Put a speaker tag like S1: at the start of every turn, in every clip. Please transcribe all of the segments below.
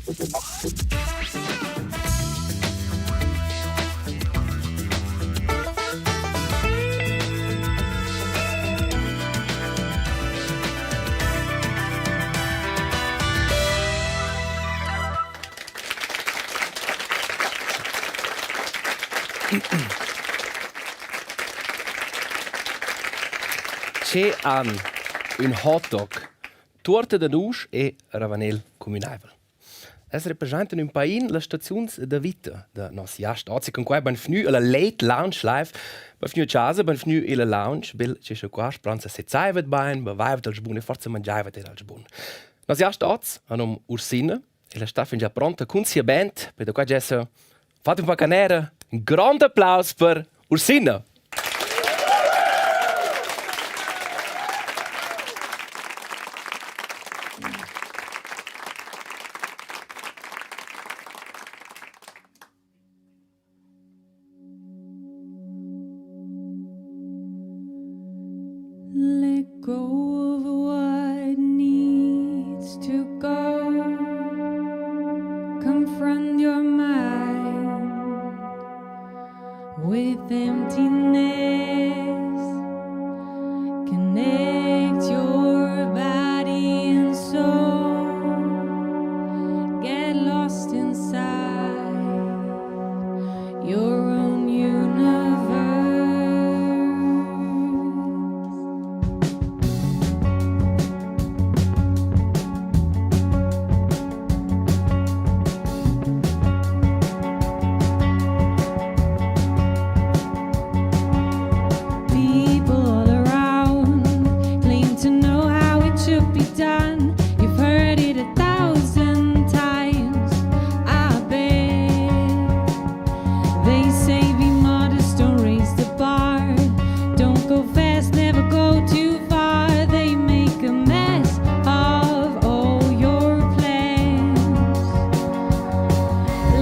S1: Che han ün hotdog, tuorta da nusch e ravanel cumünaivel. Es represchentan ün pain las staziuns da vita da nos jast. Ozi cun quai bainvgnü alla Late Lounge Live. Bainvgnü a chasa, bainvgnü illa lounge. Bel che scha qua spranza sezzaivat bain, bavaivat alch bun e forsa mangiaivat eir alch bun. Nos jast oz ha nom Ursina. Ella sta fingià pronta cun sia band per da qua gessa fat ün pa canera. Ün grond applaus per Ursina.
S2: Let go of what needs to go. Confront your mind with emptiness. Connect your body and soul. Get lost inside your own universe. People all around claim to know how it should be done. You've heard it a thousand times, I bet. They say be modest, don't raise the bar. Don't go fast, never go too far. They make a mess of all your plans.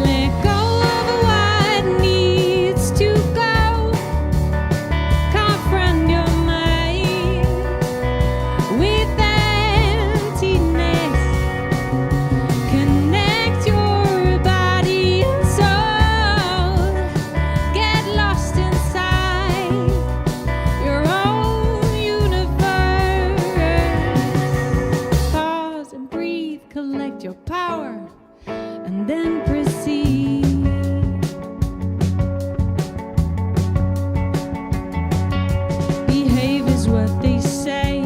S2: Let go of what needs to go. Confront your mind with emptiness. Connect your body and soul. Get lost inside your own universe. Pause and breathe, collect your power, and then proceed. Behave is what they say.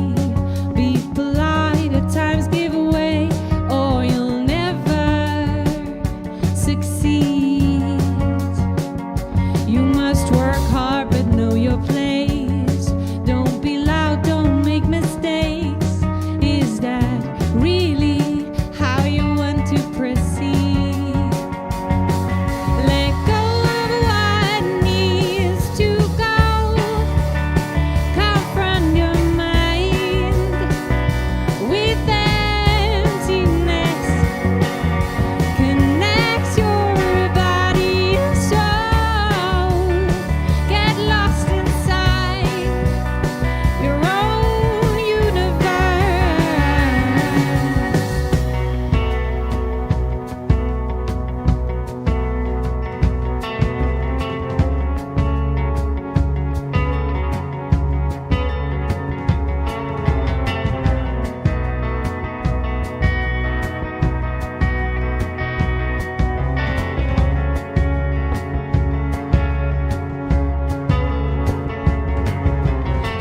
S2: Be polite, at times give away, or you'll never succeed. You must work hard, but know your place. Don't be loud, don't make mistakes. Is that really how you want to proceed? Let go of what needs to go. Confront your mind with emptiness. Connect your body and soul. Get lost inside your own universe.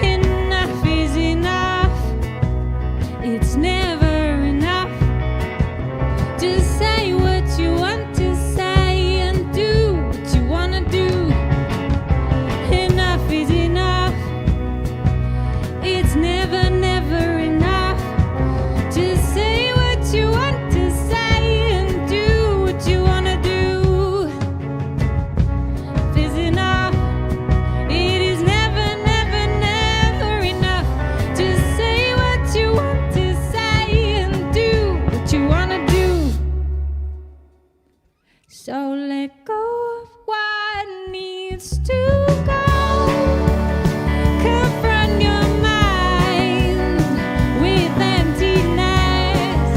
S2: Enough is enough. It's never enough. Just say what you want to say and do what you wanna do. Enough is enough. It's never, never enough. Just say what you want to say and do what you wanna do. If is enough. It is never, never, never enough. Just say what you want to say and do what you wanna do. So let go of what needs to go. Confront your mind with emptiness.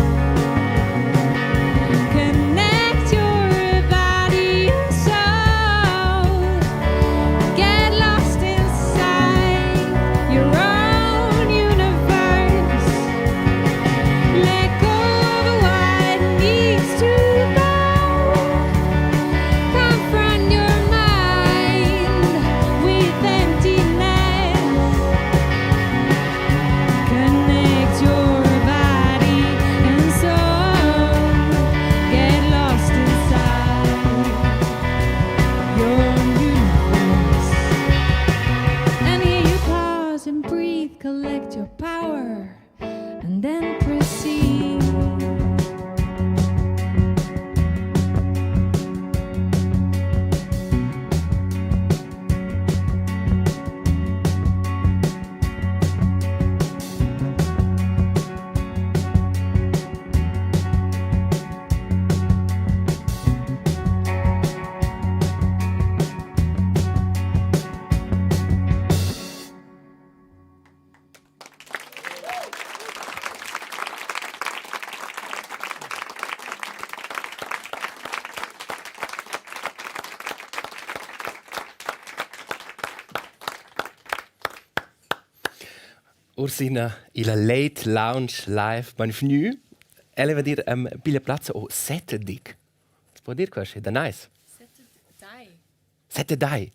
S1: Ursina, illa Late Lounge Live benvgnü. Ella va dir um, piglia plazza o sette dic. Si può dir questo? È da nice.
S3: Sette dai.
S1: Sette dai.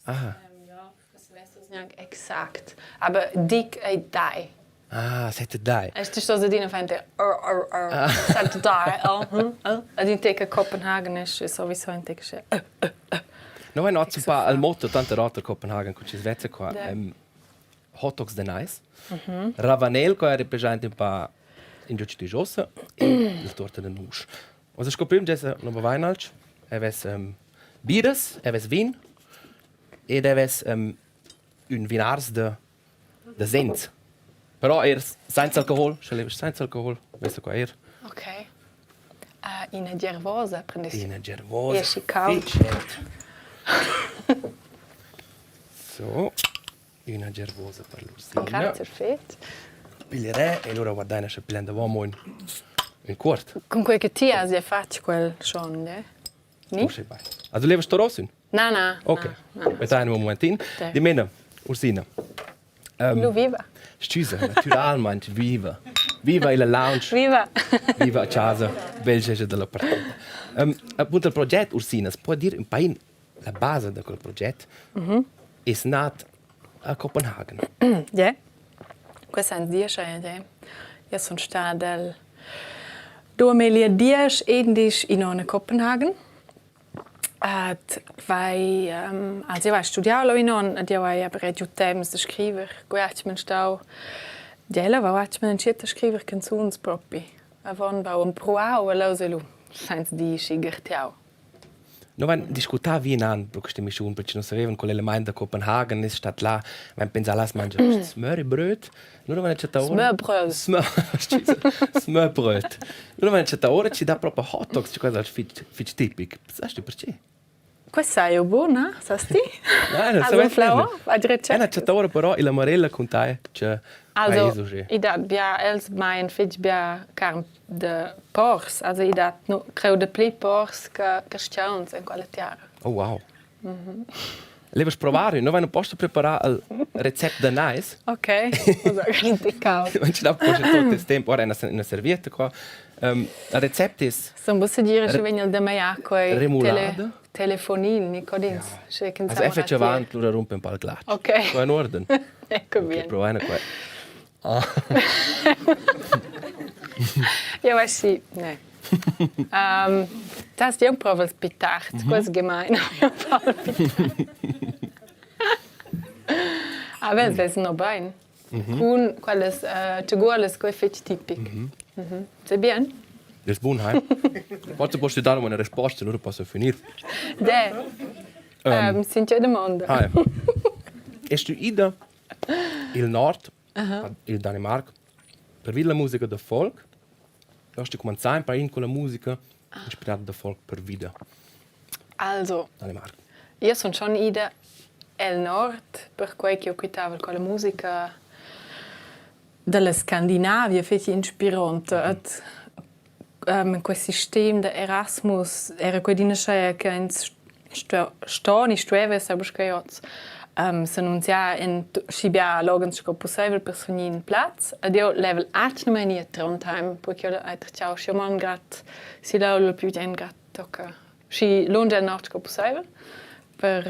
S1: Ah.
S3: Ja, das weiss ich nicht exakt. Aber dic ei dai.
S1: Ah, sette dai.
S3: Es ti sto adina fente r r r. Ah. Sette dai. Oh, hm, oh. Ad in tec a Copenhagen ist sowieso in tec äh, äh, äh.
S1: No, è not pa al motto tante roter Copenhagen cu ci svezza qua. Um, hot dogs de nice. Ravanel qua era presente un pa in giù di jossa e la torta de nusch. Also scoprim gessa no bavainalch, eves um, biras, eves vin ed eves um, ün vinars de de Sent. Però er senza alcohol, sche leves senza alcohol, vesa qua er.
S3: Ok. Uh, ina gervosa prendessi.
S1: Ina gervosa.
S3: Esci caud.
S1: So. Üna gervosa per l'Ursina.
S3: Grazie fetg.
S1: Piglierè e lura guardaina sche piglian davo amo ün ün cuort.
S3: Cun quei che ti has ja fatg quel schon, ne? Ni?
S1: Usche bain. Also levas sto sün?
S3: Na, na.
S1: Ok. Mettain un momentin. Dimena, Ursina.
S3: Um, Lu viva.
S1: Stüsa, naturalmente, viva. Viva illa lounge.
S3: Viva.
S1: Viva a casa, bel gest della partita. Um, appunto il proget Ursina, si può dire un pain La basa da quel proget es nat a Copenhagen.
S3: Yeah. Questa ans diescha ja. Io sun stada el 2010 endisch in a Copenhagen. Ed vai also io hai studiau leu in on ed io hai aber giu temps da scriver. Guarda, stau Di ella va entschiet a scriver canzuns propi. Avon vau empruau e leu sei lu senza dir schi gartegiau.
S1: No vain discutà vinan pro quista emischiun perche no savevan qual elemaint da Copenhagen es stat là. Vain pensà là as mangia smörrebröd. Lura vaina chattà ora
S3: Smörbröd.
S1: Smör smörbröd. Lura vaina chattà ora chi dà propa hot dogs, chi quai es fich fich tipic. Sast tü perche?
S3: Questa sai eu buna, sas ti?
S1: Nein,
S3: Also un flower?
S1: Ena chattà ora però illa Marella cun tai che
S3: Also, i dat bia, els main fich bia carn de pors, also i dat nu creu dapli pors che carstgauns en quella tiara.
S1: Oh wow. Levas provar? Noi vain apposta preparar il recept da nais.
S3: Ok, indicau.
S1: Non ci dà forse tot il tempo, ora è una, una servietta qua. Um, il recept es
S3: Son buca dir sche vegn il damaiar quei
S1: Remulada.
S3: tele telefonin ni codins. Sche che
S1: Also effettivamente avant lura rumpe un po' il glatsch.
S3: Ok.
S1: Qua in orden.
S3: Ecco
S1: Ok,
S3: bien.
S1: provaina qua. Ah.
S3: Ja, weißt du, ne. Um, das ist provas più tard, mm -hmm. quasi gemein. Aber es ist noch bein. Mm -hmm. Cun quelles uh, tguolas quei fetg tipic. Mm -hmm. Mm -hmm. Sei bien?
S1: Das ist bun, hei? Forse posso dare una risposta, allora posso finire.
S3: De. Um, um, sin tia domanda.
S1: Hai. Es du ida il nord, il Danimarc, per vid la musica da folk? Hast du cumenzà in pain con la musica inspirata da folk per vida
S3: Also,
S1: Danimarc?
S3: io sun schon ida el nord, perquei ch'jeu quitava quella musica dalla Scandinavia fetg inspironta. Et quei sistem da Erasmus era quei adina schia che ins sto ni stueva esser buca oz s'annunziar en schi bia loghens sco pusseivel per surgnir in plaz. Ed jeu level atgnamein ir a Trondheim, perché jeu hai tertgau schi mon grad si leu più bien grad tocca schi lunsch el nord sco pusseivel per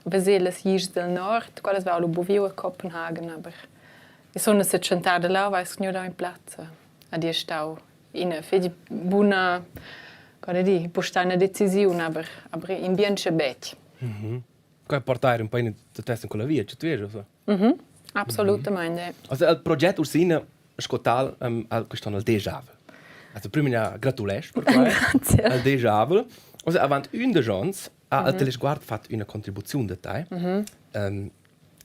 S3: veser las glischs del nord. Quellas va lu buc viu a Copenhagen, aber ich sun setschentada là, vai surgniu da in plaz. Ed ei stau ina fetg buna, come dir, pustà ina decisiun, aber, aber in bien schabetg.
S1: Mhm. Quai portar un po in testa con la via, ci tu so.
S3: Mhm. Absolutamente.
S1: Also il proget Ursina sco tal um, al quest'anno al dejavel. Also prima gratulesch per quai.
S3: Grazie.
S1: Al dejavel. Also avant ün de ons ha il Telesguard fat üna contribuziun da tai. Mm -hmm. um,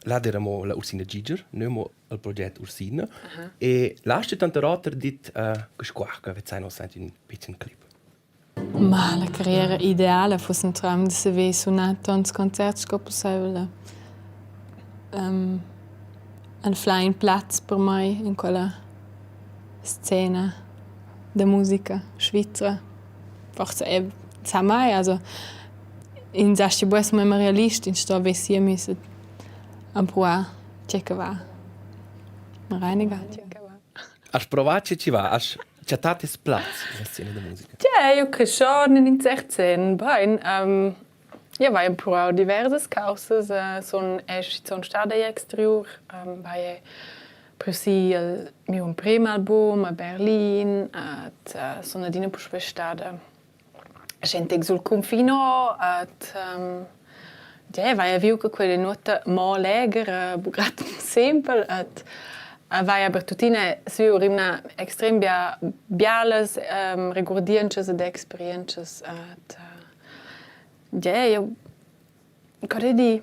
S1: là d'era mo la Ursina Giger, nö mo il proget Ursina. E là sto tanter oter dit uh, che qua che vezzain oz aint ün pitschen clip.
S2: Ma la carriera ideala fuss in tram da saver sunar tons concerts sco pusseivel. Um, anflar in plaz per mei in quella scena da musica svizra. Forsa è sa mai, also ins astga buc esser memia realist, ins sto haver siemis ed empruar tgei che va.
S3: Reinigat.
S1: Has provà che ci va? Has chattà tes plaz in la scena da musica?
S3: Ja, eu cre schon in in cert sen. Bain, um, ja vai empruau diversas caussas, uh, sun esch sun stada egl exteriur, um, vai preu il miu emprem album a Berlin, et uh, sun adina puspei stada Schentg sul cunfino et ja, vai viu che quella nuota mo legher, bu grad sempel et vai aber tuttina saviu rimnar extrem bia bialas regurdientschas ed experientschas et ja, jeu Co ti di?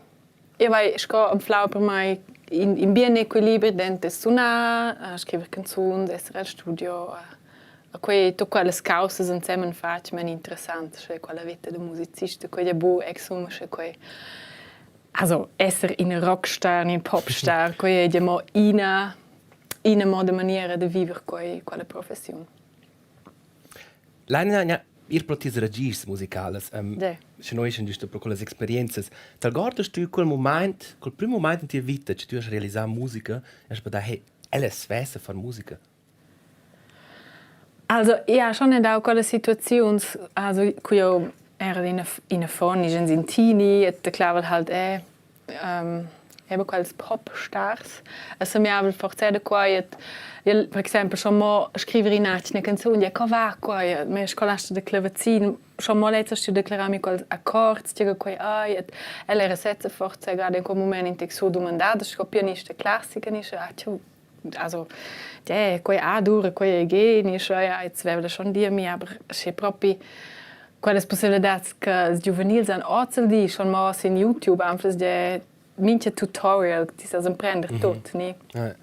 S3: Eu vai sco anflau per mai in in bien equiliber denter sunar, scriver canzuns, esser el studio. A quei tut quellas caussas ensemen fatg m'han interessant, sche quella veta da musicista, quei è bu exum, sche quei also esser in rockstar, in popstar, quei è mo ina ina moda maniera da viver quei quella professiun.
S1: Laina ir pro tis ragischs musicalas, sche noi eschan güsta pro quellas experienzas. T'algordas tü quel mumaint, quel prüm mumaint in tia vita che tü hast realisà musica e hast badà: «Hey, ella es svessa far musica».
S3: Also, ja, schon dau quellas situaziuns, also cu jeu era ina ina affon, in in teenie e teclavel halt eh Eben quels popstars e semiavel forsa da quai et el per exempel schon mo scriver in'atgna canzun, ja co va quai? Mia scolasta da clavazin schon mo lezza stu declarar mi quels accords, tge che quei ei et ella era sezza forsa grad in quel mument in tec surdumandada sco pianista classica ni sche ah tscheu also ja quei A dura, quei è G ni sche ja jetzt veva schon dir mi aber sche propi quellas pusseivladads che ils giuvenils han ozildi schon mo sin YouTube anflas gie mintga tutorial ti sas emprender mm -hmm. tut ni ja.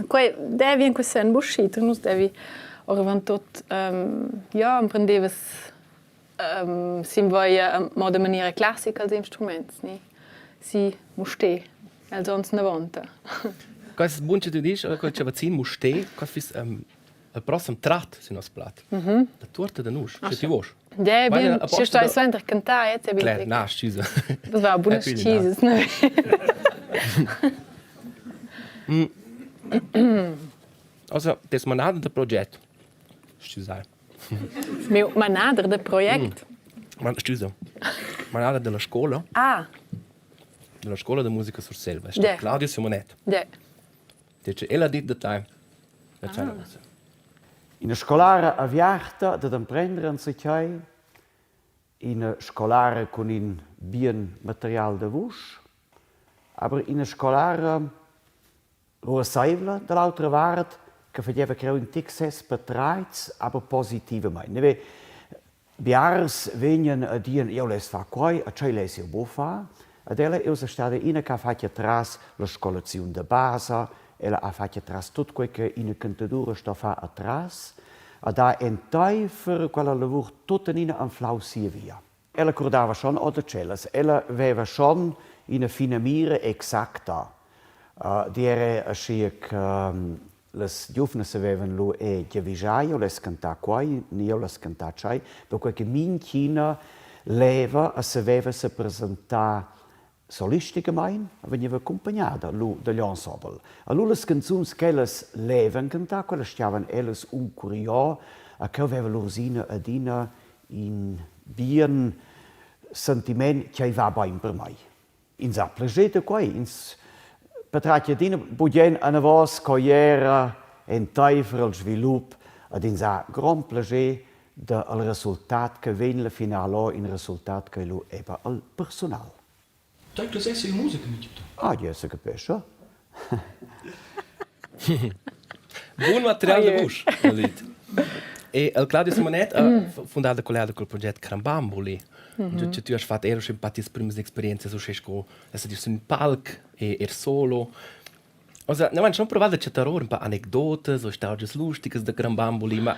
S3: Quei devi in quei senn buc nus devi oravantut um, ja emprendevas um, sin via a moda maniera classica els instruments ni si Mustér els onns 90.
S1: Quai es bun che tu disch, quel chavazzin Mustér, quai fiss um, il prossem trat sin nos plat. Mm -hmm. La tuorta da nusch, sche ti vuos.
S3: Ja, bien, sche stai suenter cantar, jetzt bin
S1: Klar, na, scusa.
S3: Das war bunas cheeses, ne?
S1: mm. Also, das manader da proget. Scusa.
S3: Meu manader da project?
S1: Mm. Man, scusa. Manader della scola.
S3: Ah.
S1: Della scola da musica Surselva. Yeah. Claudio Simonet.
S3: Yeah.
S1: Dice, ella dit da tai. Ah.
S4: Ina scolara aviarta dad emprender enzatgei, ina scolara cun in bien material da vusch, aber ina scolara ruasseivla dall'autra vart che fageva creu in tic ses patratgs, aber positivamein. Ne Biars vegnan a dir, jeu less far quei, a tschei less jeu buc far. Ed ella ei ussa stada ina che ha fatg atras la scolaziun da basa, ella ha fatg atras tut quei che ina cantadura sto far atras ed ha enteifer quella lavur tuttenina anflau sia via. Ella curdava schon ord tschellas, ella veva schon ina finamira exacta. Uh, di era aschia che um, Las giuvnas savevan lu era giavischar, jeu less cantar quei ni jeu less cantar tschei, perquei che mintgina leva e saveva sepresentar solisticamein e vegneva accumpagnada lu dagl ensemble. E lu las canzuns ch'ellas levan cantar, quellas stiavan ellas uncuriò e cheu veva l'Ursina adina in bien sentiment ch'ei va bein per mei. Ins ha plascher da quei, ins patratga adina bugen anavos co ei era enteifer il svilup ed ins ha grond plascher dal resultat che vegn la finala in resultat che lu eba al personal.
S1: Dai che sei musica mit
S4: Ah, ja, se capisce.
S1: Bun material da vusch, Alit. E il Claudio Simonet ha fundato collegato col proget Crambamboli. Mm -hmm. Tu, tu hast fatto er schon ein primas experienze so sco es dir sul palc e er solo. Also, noi haben schon provato a chattare un pa anecdotes o stories lustiges da Crambamboli, ma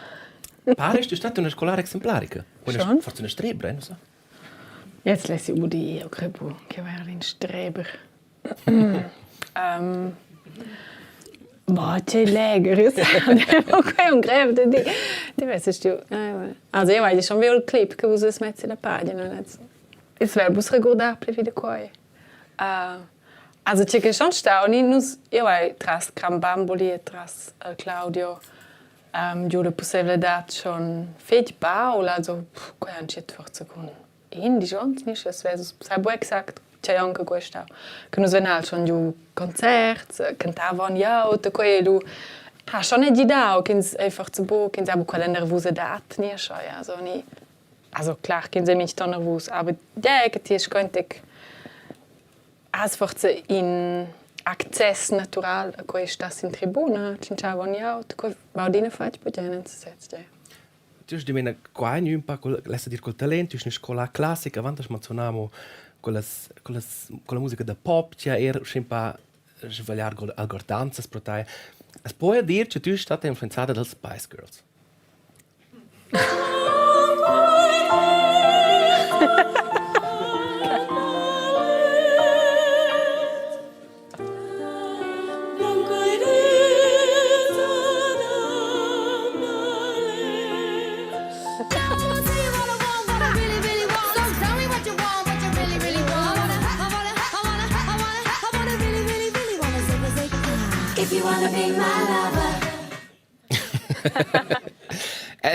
S1: pare du stata una scolare exemplarica.
S3: Schon?
S1: Forse una strebra, non so.
S3: Jetzt lässt sie Udi, eu credo che wäre ein Streber. Boah, tgei legher Quei è un grev da dir. Ti vessas giu also jeu hai schon viu il clip che vus veis mess silla pagina. Ins vel buc regurdar pli vi da quei. Also tge che schon stau, ni nus, eu hai tras Crambamboli e tras il Claudio um, giu la pusseivladad schon fetg baul, also quei han entschiet forsa cun 11 onns, ni sche svess, sai buc exact tgei onn che quei stau. Che nus vein halt schon giu concerts, cantavan jau, da quei e lu ha schon ei gidau ch'ins ei forsa buc, ch'ins ha buc quella nervusadad ni aschia, also ni also klar ch'ins ei mintgaton nervus, aber ja, che ti es sco in tec has forsa in access natural a questa sin tribuna, tschintschavon jau, quei va adina fatg bugen en sesez. Ja.
S1: Tu hast dimena qua ün pa col lessa dir col talent, tu hast 'na scola classica, avant hast menzionamo quellas quellas quella musica da pop, chi ha eir usché ün pa svegliar algordanzas pro tai. As poja dir che tü stata influenzada dals Spice Girls?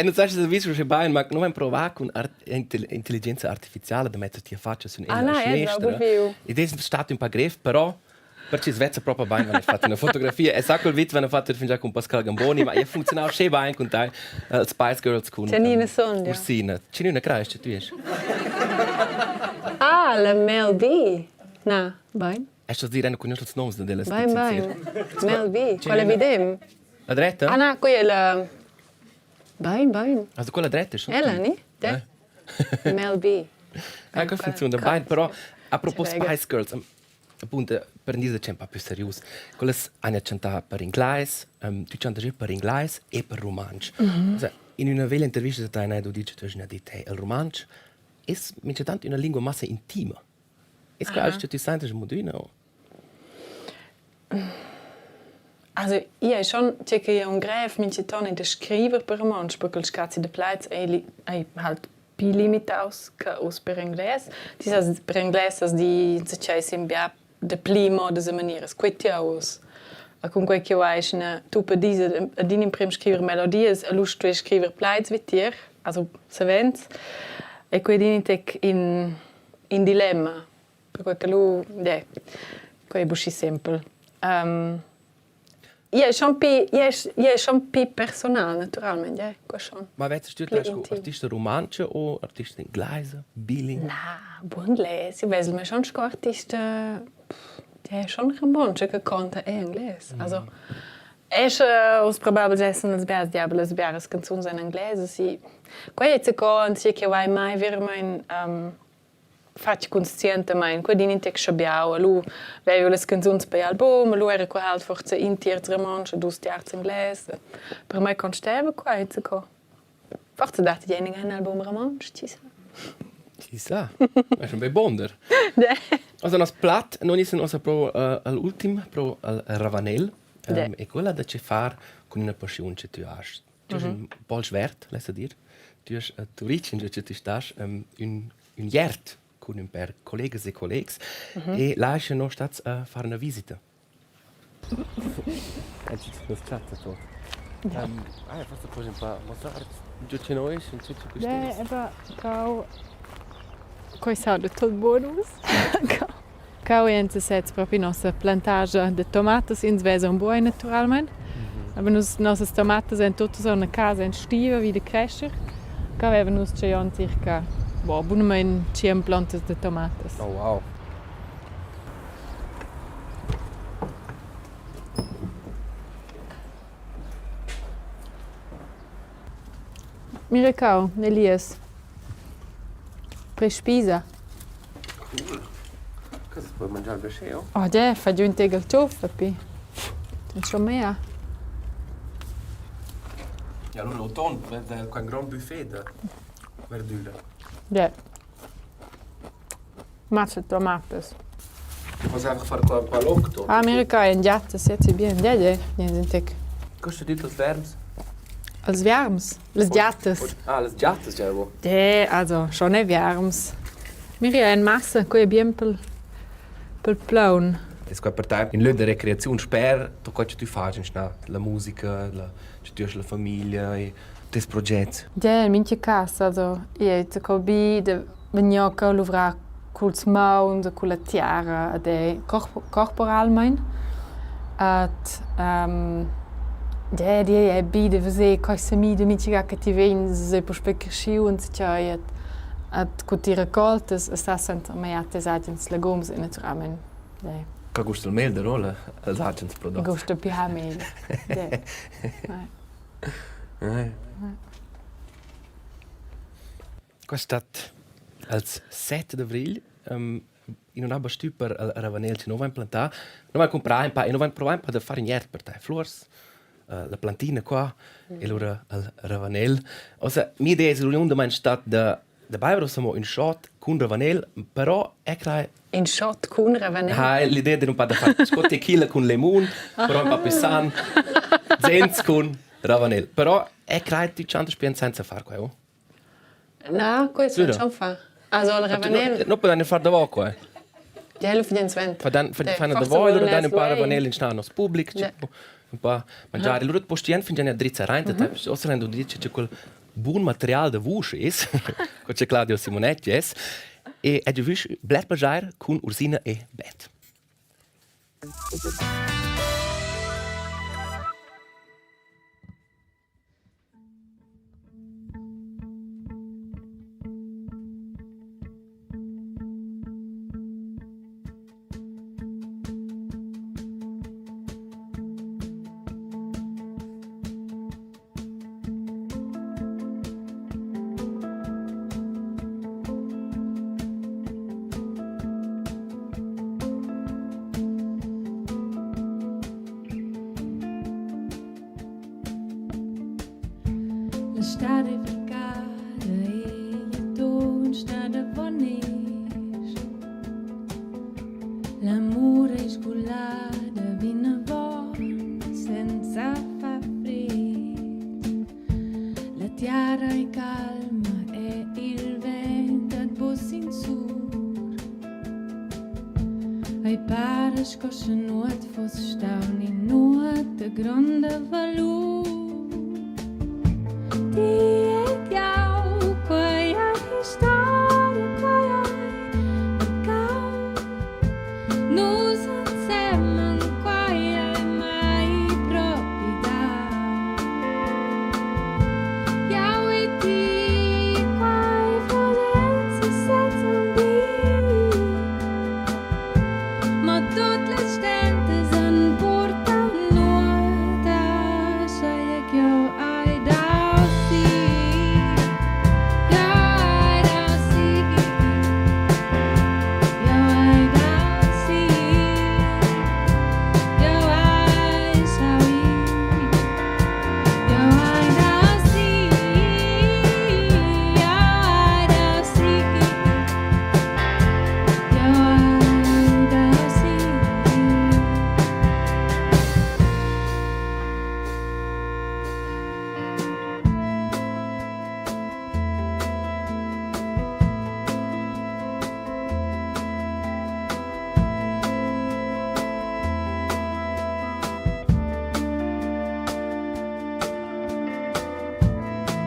S1: E non sai se vis usché bain, ma non provà cun art intelligenza artificiala da metter tia faccia sün
S3: Ah
S1: ena
S3: na, eh,
S1: schnestra. Id es stat ün pa grev, però perché svezza propa bain wenn fatto una fotografia e sa quel vit wenn fatto fingià cun Pascal Gamboni, ma è funzionau sche bain cun tai uh, Spice Girls cun
S3: Janine Sonja.
S1: Ursina. Cinina creist tu es?
S3: Ah, la Mel B. Na, bain.
S1: Hast du dir eine conosci els noms delle
S3: Bain, bain. Mel B. Quella videm?
S1: La dretta?
S3: Ah na, quella è la Bain, bain.
S1: Also quella dretta schon.
S3: Ella, ni? Te? Eh. Mel B.
S1: Ah, che funziona bain, però a propos Spice Girls, appunto per dire c'è un po' più serius, quelles hanno chantà per inglais, um, tu chantas per inglais e per rumantsch. Mm -hmm. Also, in una veglia intervista da te, du dici, tu hai detto, hey, il rumantsch es minchatant una lingua massa intima. Es quasi che ti sentes modina o?
S3: Also i ei schon tgei che ei aunc grev mintgaton ei da scriver per romontsch, perché il scazi da plaids ei ei halt pli limitaus che uss per engles. Ti sas per engles sas dir enzatgei sin bia dapli modas e manieras. Quei ti uss. E cunquei ch'jeu hai ina tuppa disa adina emprem scriver melodias e lu stuer scriver plaids vitier, also savens, ei quei adina in tec in in dilemma. Perquei che lu, yeah, quei ei buc schi sempel. Um, Ie, schon pi, ie, ie schon pi personal naturalment, ie, qua schon.
S1: Ma vezza tü sco artista rumantscha o artista inglaisa, biling?
S3: Na, buon lez. Io vesel me schon sco artista, ie, schon romontscha che conta e englais. Also, esce us probabel essen las biaras diabelas biaras canzuns en englais, sì. Quei è co, anzi che vai mai verament um, fatg conscientamaing, quei din in tec schabiau. Lu veva las canzuns per album, lu era quei halt forsa in tierz romontsch e dus tiarz englais. Per mei consteva quei zaco. Forsa dat ei in album romontsch, chi sa.
S1: Chi sa? È schon bei bonder. Also nos plat non is nossa pro uh, l'ultim pro al Ravanel um, e quella da che far cun una paschiun che tu hast. Tu hast ün po svert, lessa dir. Tu hast a Turitg, ingio che tü stas, ün ün jert cun ün pêr collegas e collegs e là eschan no stats a far üna visita. Nos chatta tuot. Ah, forse puoi un po' mostrare giù c'è noi, in tutto questo.
S3: Ne, aber cau quei sauda tut bonus. Cau ei sez propi nossa plantagia de tomatas, ins vesa un buoi naturalmein. Aber nus nossas tomatas ein tuttas a casa en stiva vi da crescher. Cau havevan nus tschei onn circa boh, bunamein tschien plontas de tomatas.
S1: Oh wow.
S3: Mira cau, Elias. Prespisa.
S1: Cool. Cosa puoi mangiare besceo?
S3: Oh, de, fa giu in tegel tschuffa pi. Insomma.
S1: Ja, allora l'autunno è un gran buffet da verdura.
S3: De. Mazza tomatas.
S1: Posso einfach fare qua un po' l'octo.
S3: Ah, mira ca en giatta, siete bien. Ja, ja, niente in tec.
S1: Cosa dit els verms?
S3: Els verms? Les giattas.
S1: Ah, les giattas già wo.
S3: De, also, schon ne verms. Mira en massa, quei è bien pel pel plaun.
S1: Es qua per te ün lö da recreaziun sper to quai che tü fas in schnà, la musica, la che tü hast la famiglia e tes progets.
S3: Ja, in mincha cas, also i è co bi da vegnir a luvrar culs mauns e culla tiara ed è corporalmaing. Ed ja, di è bi da veser co semida mintga che ti vegns e puspei creschiu enzatgei ed ed cu ti raccoltas e stas sainza tes agens legums e naturalmein ja.
S1: Che gusta il meglio rolla als agens prodots?
S3: Gusta più meglio. Ja.
S1: Quest'stad als set d'avrigl i nun ha bastü per al ravanel chi nu vain plantà. Nu vain cumprà ün pa e nu vain provà ün pa da far ün jert per tai fluors, la plantina qua e lura al ravanel. Uossa mia idea es oriundamaing stat da da baiver uossa amo ün shot cun ravanel, però eu craj
S3: In shot cun ravanel?
S1: Ha, l'idea d'ün pa da far sco tequila cun lemun, però ün pa più san, zenz cun ravanel. Però eu craj tü chantas bien senza far quai, o?
S3: Na, questo non fa. Also il ravanel.
S1: No puoi far davo qua.
S3: Ja, lu fidien svent.
S1: Fa dan fa fanno davo e lura dan un pa ravanel in sta nos public, un pa mangiare. Lura postien fin già drizza rein, ossa rendo dice che quel bun material da vusch es, co c'è Claudio Simonetti es, e è già bler plagiar cun Ursina e Beth.
S2: La stad ei vargada egl atun stat avon esch. L'amur ei sgulada vinavon senza far fried. La tiara ei calma e il vent dat buc sinzur. Ei para sco sche nuot fuss stau ni nuot da gronda valur. Ti ed jau, quei ei historia, quei ei marcau. Nus ensemen, quei ei mai propi dau. Jau e ti, quei fuss sesez un di. Ma tut las stentas han purtau nuot, aschia ch'jeu hai dau si. Jeu hai dau si. Jeu hai dau si. Jeu hai schau ir. Jeu hai dau si. Jeu hai dau si. Jeu hai dau si.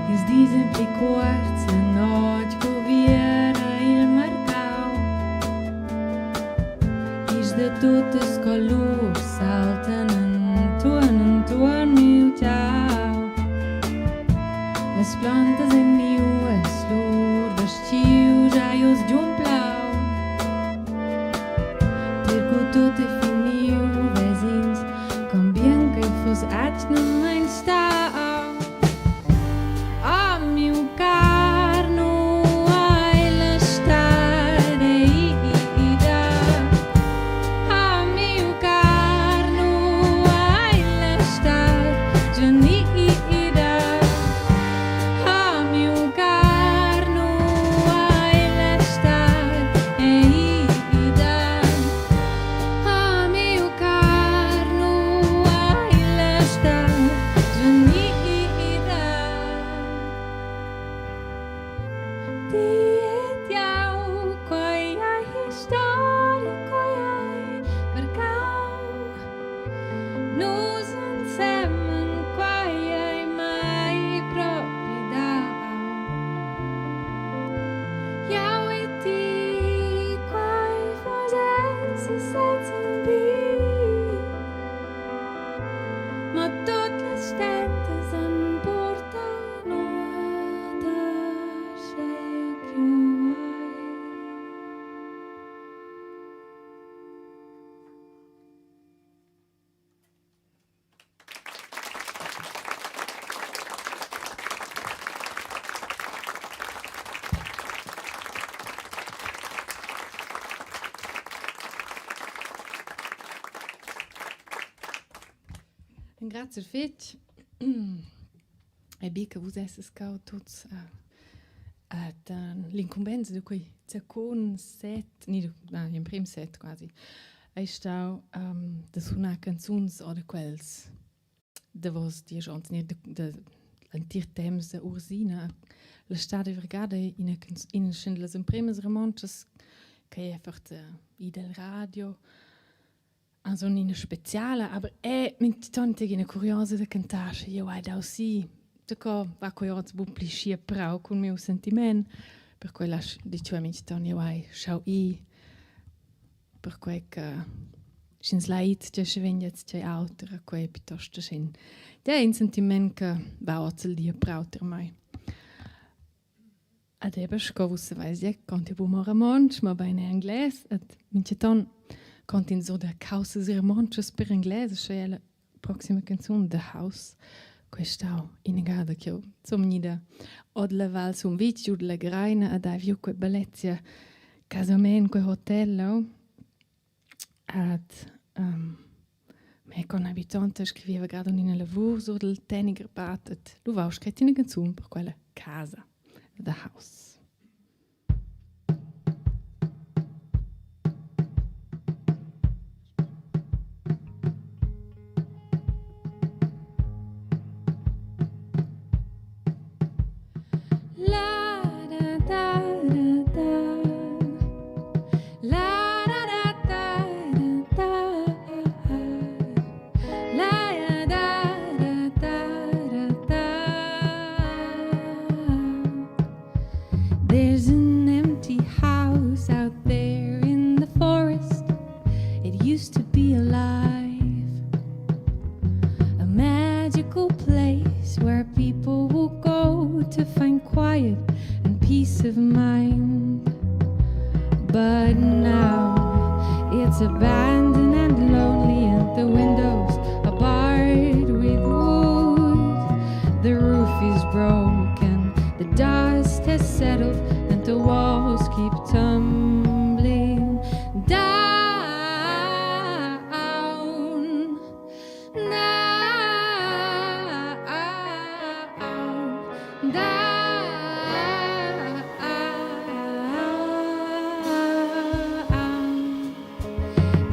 S2: Ils dis ein pli cuorts, la notg cuviera il marcau. Isch da tuttas colurs saltan entuorn entuorn miu tgau. Las plantas ein niuas, lur vestgiu giai oz giun plau. Pir cu tut ei finiu ves'ins con bien ch'ei fuss atgnamein stau. Ah, miu car, nu ei la stad ei ida. Ah, miu car, nu ei la stad già ida. Ah, miu car, nu ei la stad ei ida. Ah, miu car, nu ei la stad già ida. Ti ed jau, quei ei historia, quei ei marcau. Grazie fetg. Ei bi che vus esses cau tuts ad l'incumbensa da quei secund set, ni na, gl'emprem set quasi, ei stau da sunar canzuns or da quels davos diesch onns, ni da l'entir temps da Ursina. La stad vargada ei ina ina dallas empremas romontschas che ei effort ida el radio. Also ina speciala, aber è mintgatant ina curiosa da cantar, sche jeu hai dau si. Daco va quei oz buc pli schi prau cun miu sentiment, perquei lasch ditg mintgatant jeu hai schau ir, perquei che sch'ins lai ir tgei sche vegn jetzt tgei auter a quei piuttosto sch'in ja in sentiment che va oz il di a prau tier mei. Ed eben sco vus saveis gie conti buc mo romontsch, mobein er engles ed mintgaton conti ins sur da caussas romontschas per engles, aschia ei la proxima canzun The House. Quei ei stau inagada ch'jeu sun vegnida ord la Val Sumvitg giu dalla Greina ed hai viu quei bellezia casament, quei hotel leu. Ed mei conhabitonta scriveva grad ina lavur sur dal Tenigerbad ed lu vau scret ina canzun per quella casa, The House. There's an empty house out there in the forest. It used to be alive. A magical place where people will go to find quiet and peace of mind. But now it's abandoned and lonely, and the windows are barred with wood. The roof is broken, the dust has settled, and the walls keep tumbling down. Down, down.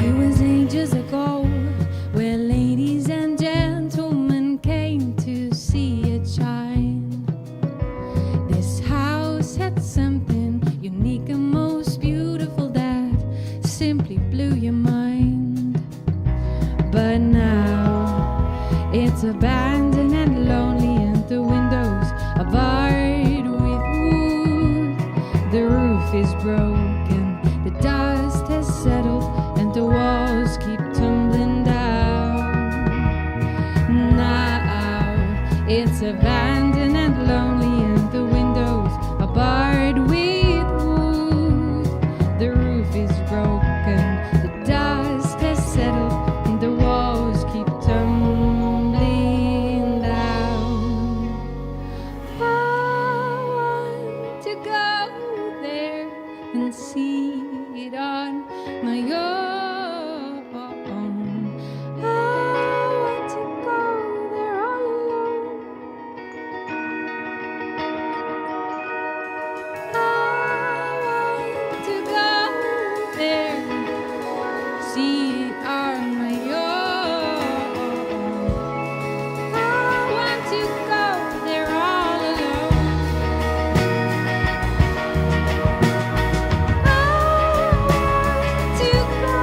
S2: It was ages ago where ladies and gentlemen came to see it shine. This house had something unique and most beautiful that simply blew your mind. But now it's abandoned and lonely, and the windows are barred with wood. The roof is broken, the dust has settled, and the walls keep tumbling down. Now it's abandoned and lonely, and the windows are barred with wood. The roof is broken, the dust has settled, and the walls keep tumbling down. I want to go there and see it on my own. I want to go there all alone. I want to go there, see it on my own. I want to go there all alone. I want to go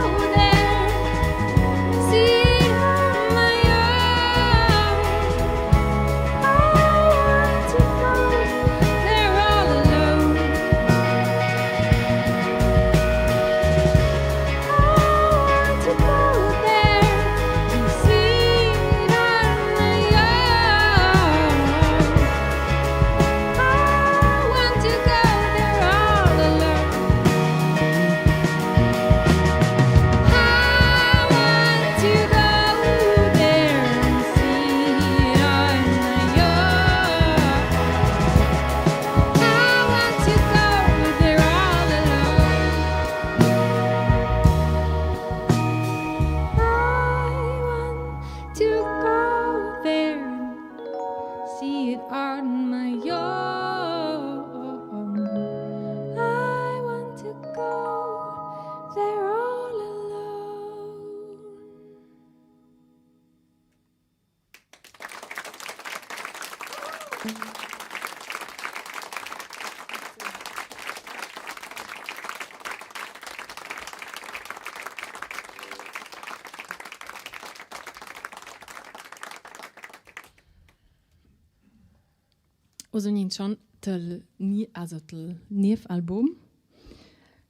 S2: Oz vegnin schon tal ni also tal niev album.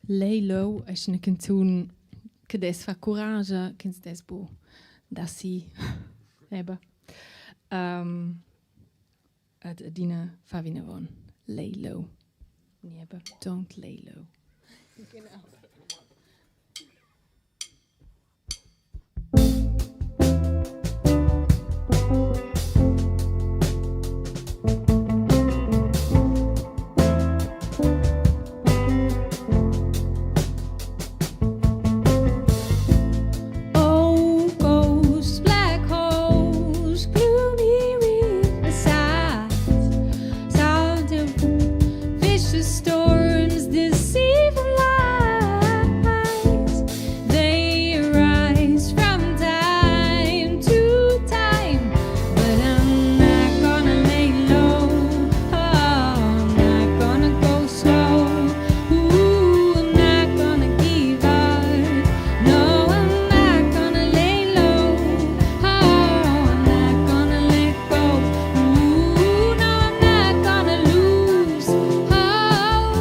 S2: Lay Low es üna canzun che dess far curascha, ch'ins dess bu da si. Eba. Um, ad adina fa vinavon. Lay low. Nieba, don't lay low.
S3: Genau. Oh, ghosts, black holes, gloomy riversides, sound of vicious storms, deceiving lies. They arise from time to time, but I'm not gonna lay low. Oh, I'm not gonna go slow. Ooh, I'm not gonna give up. No, I'm not gonna lay low. Oh, I'm not gonna let go. Ooh, no, I'm not gonna lose hope.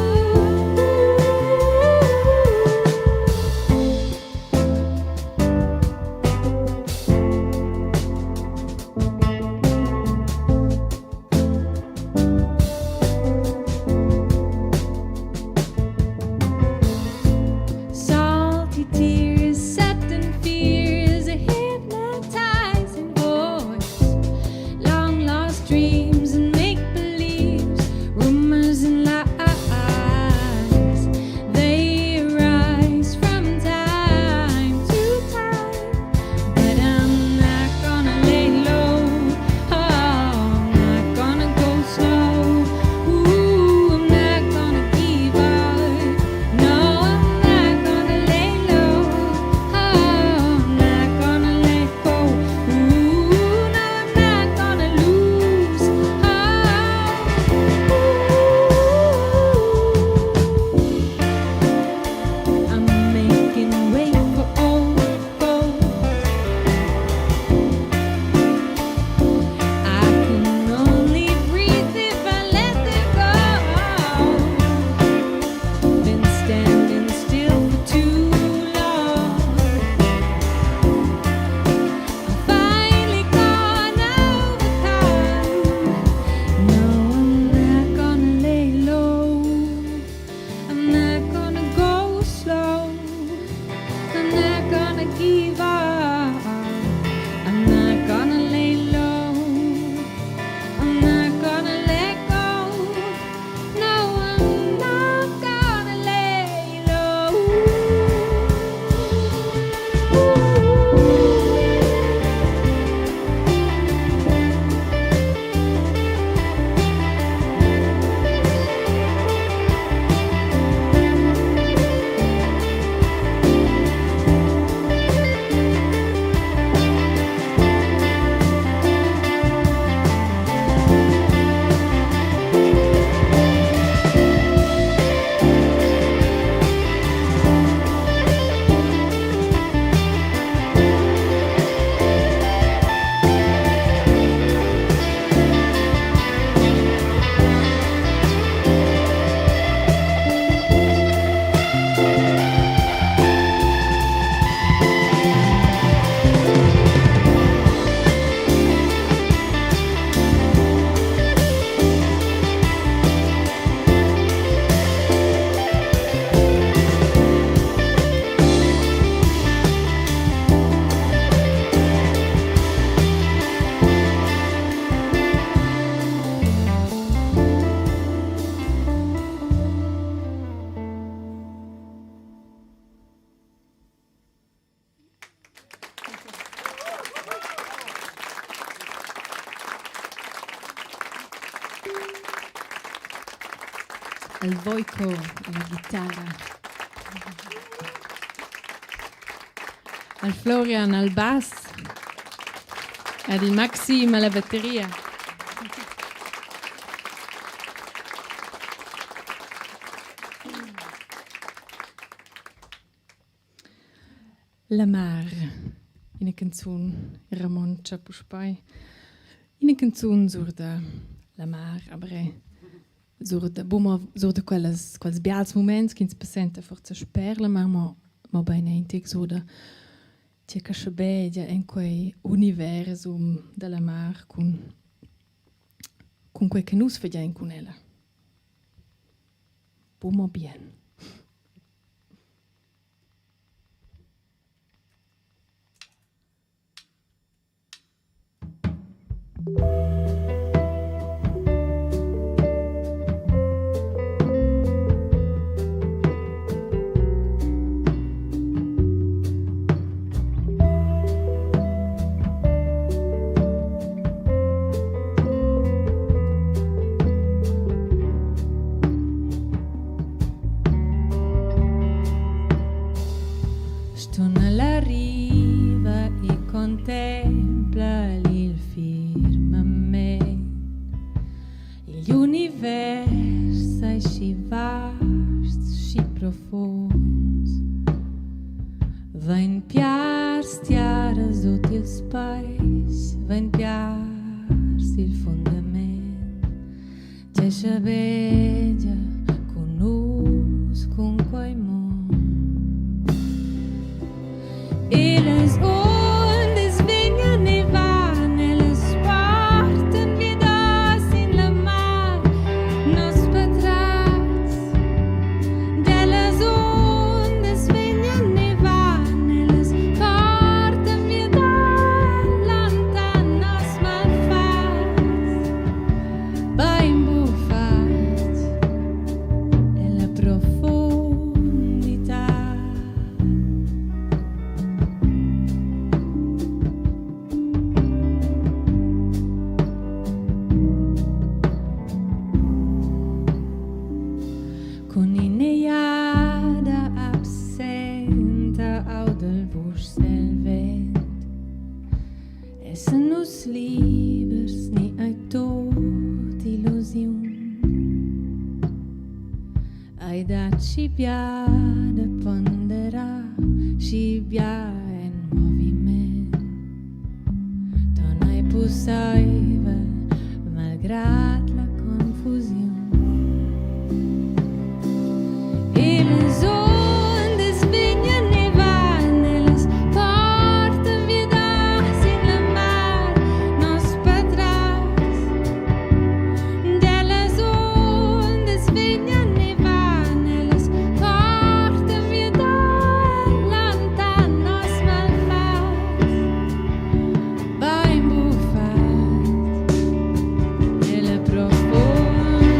S3: Salty tears, sudden fears, a hypnotizing voice, long lost dreams and make believes, rumors and lies. They arise from time to time, but I'm not gonna lay low. Oh, I'm not gonna go slow. Ooh, I'm not gonna give up. No, I'm not gonna lay low. Oh, I'm not gonna let go. Ooh, no, I'm not gonna lose. Oh, I'm making way for old gold. I can only breathe if I let it go. Been standing still for too long. I'm finally gonna overcome. No, I'm not gonna lay low. I'm not gonna go slow. I'm not gonna give up. I'm not gonna lay low. I'm not gonna let go. No, I'm not gonna lay low.
S2: Al Voico alla ghitarra. Al Florian al bass. Ed il Maxim alla batteria. La mar, ina canzun romontscha puspei. Ina canzun sur da la mar, aber è sur da bu sur da quellas quels bials muments ch'ins passenta forsa sper la mar, mo mobein aintg sur da tgei che schabegia en quei universum dalla mar cun cun quei che nus fagein cun ella. Bu mo bien. Stun alla riva e contempla il firmament. Igl univers ei schi vasts, schi profunds. Vain piars tiara sut ils peis, vain piars il fundament. Tgei schabegia cun nus, cun quei mund? E las undas vegnan e van, ellas portan vidas in la mar, nos patratgs. Dellas undas vegnan e van, ellas portan vidas lontan nos malfatgs. Bein bufatg ella profundità. Cun in'egliada absenta audel vuschs el vent. Essan nus libers ni ei tut illusiun? Ei dat schi bia da ponderar, schi bia en moviment. Ton ei pusseivel, malgrad la confusiun. Ils ondas vegnan e van, ellas portan vidas in la mar, nos patratgs. Dellas ondas vegnan e van, ellas portan vidas lontan nos malfatgs. Bein bufatg nella profondità.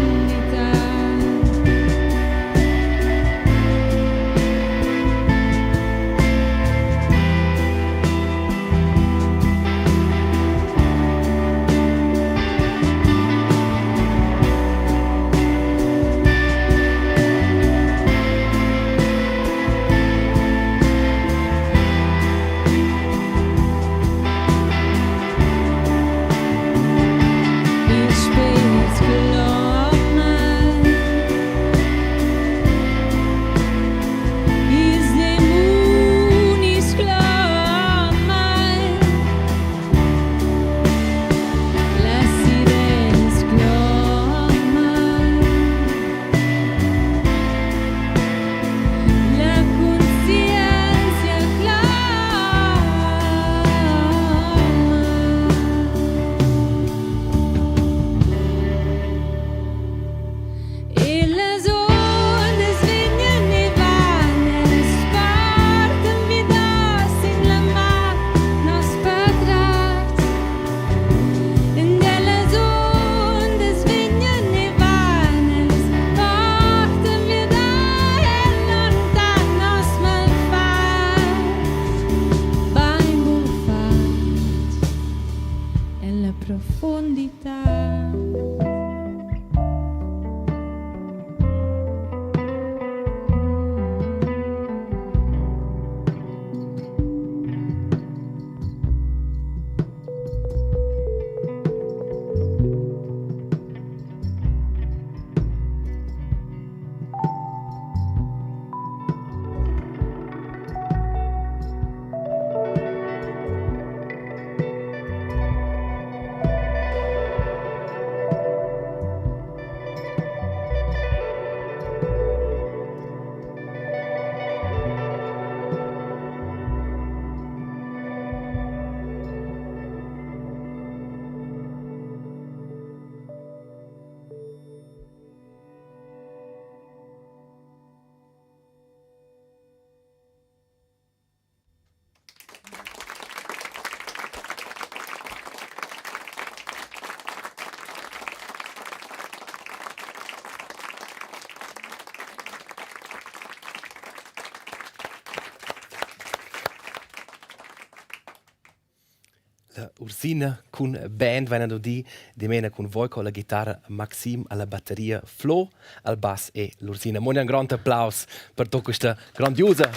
S1: Da Ursina cun band vaina dudi dimena cun Vojko alla ghitarra, Maxim alla batteria, Flo al bass e l'Ursina. Mo un grand applaus per tut questa grandiosa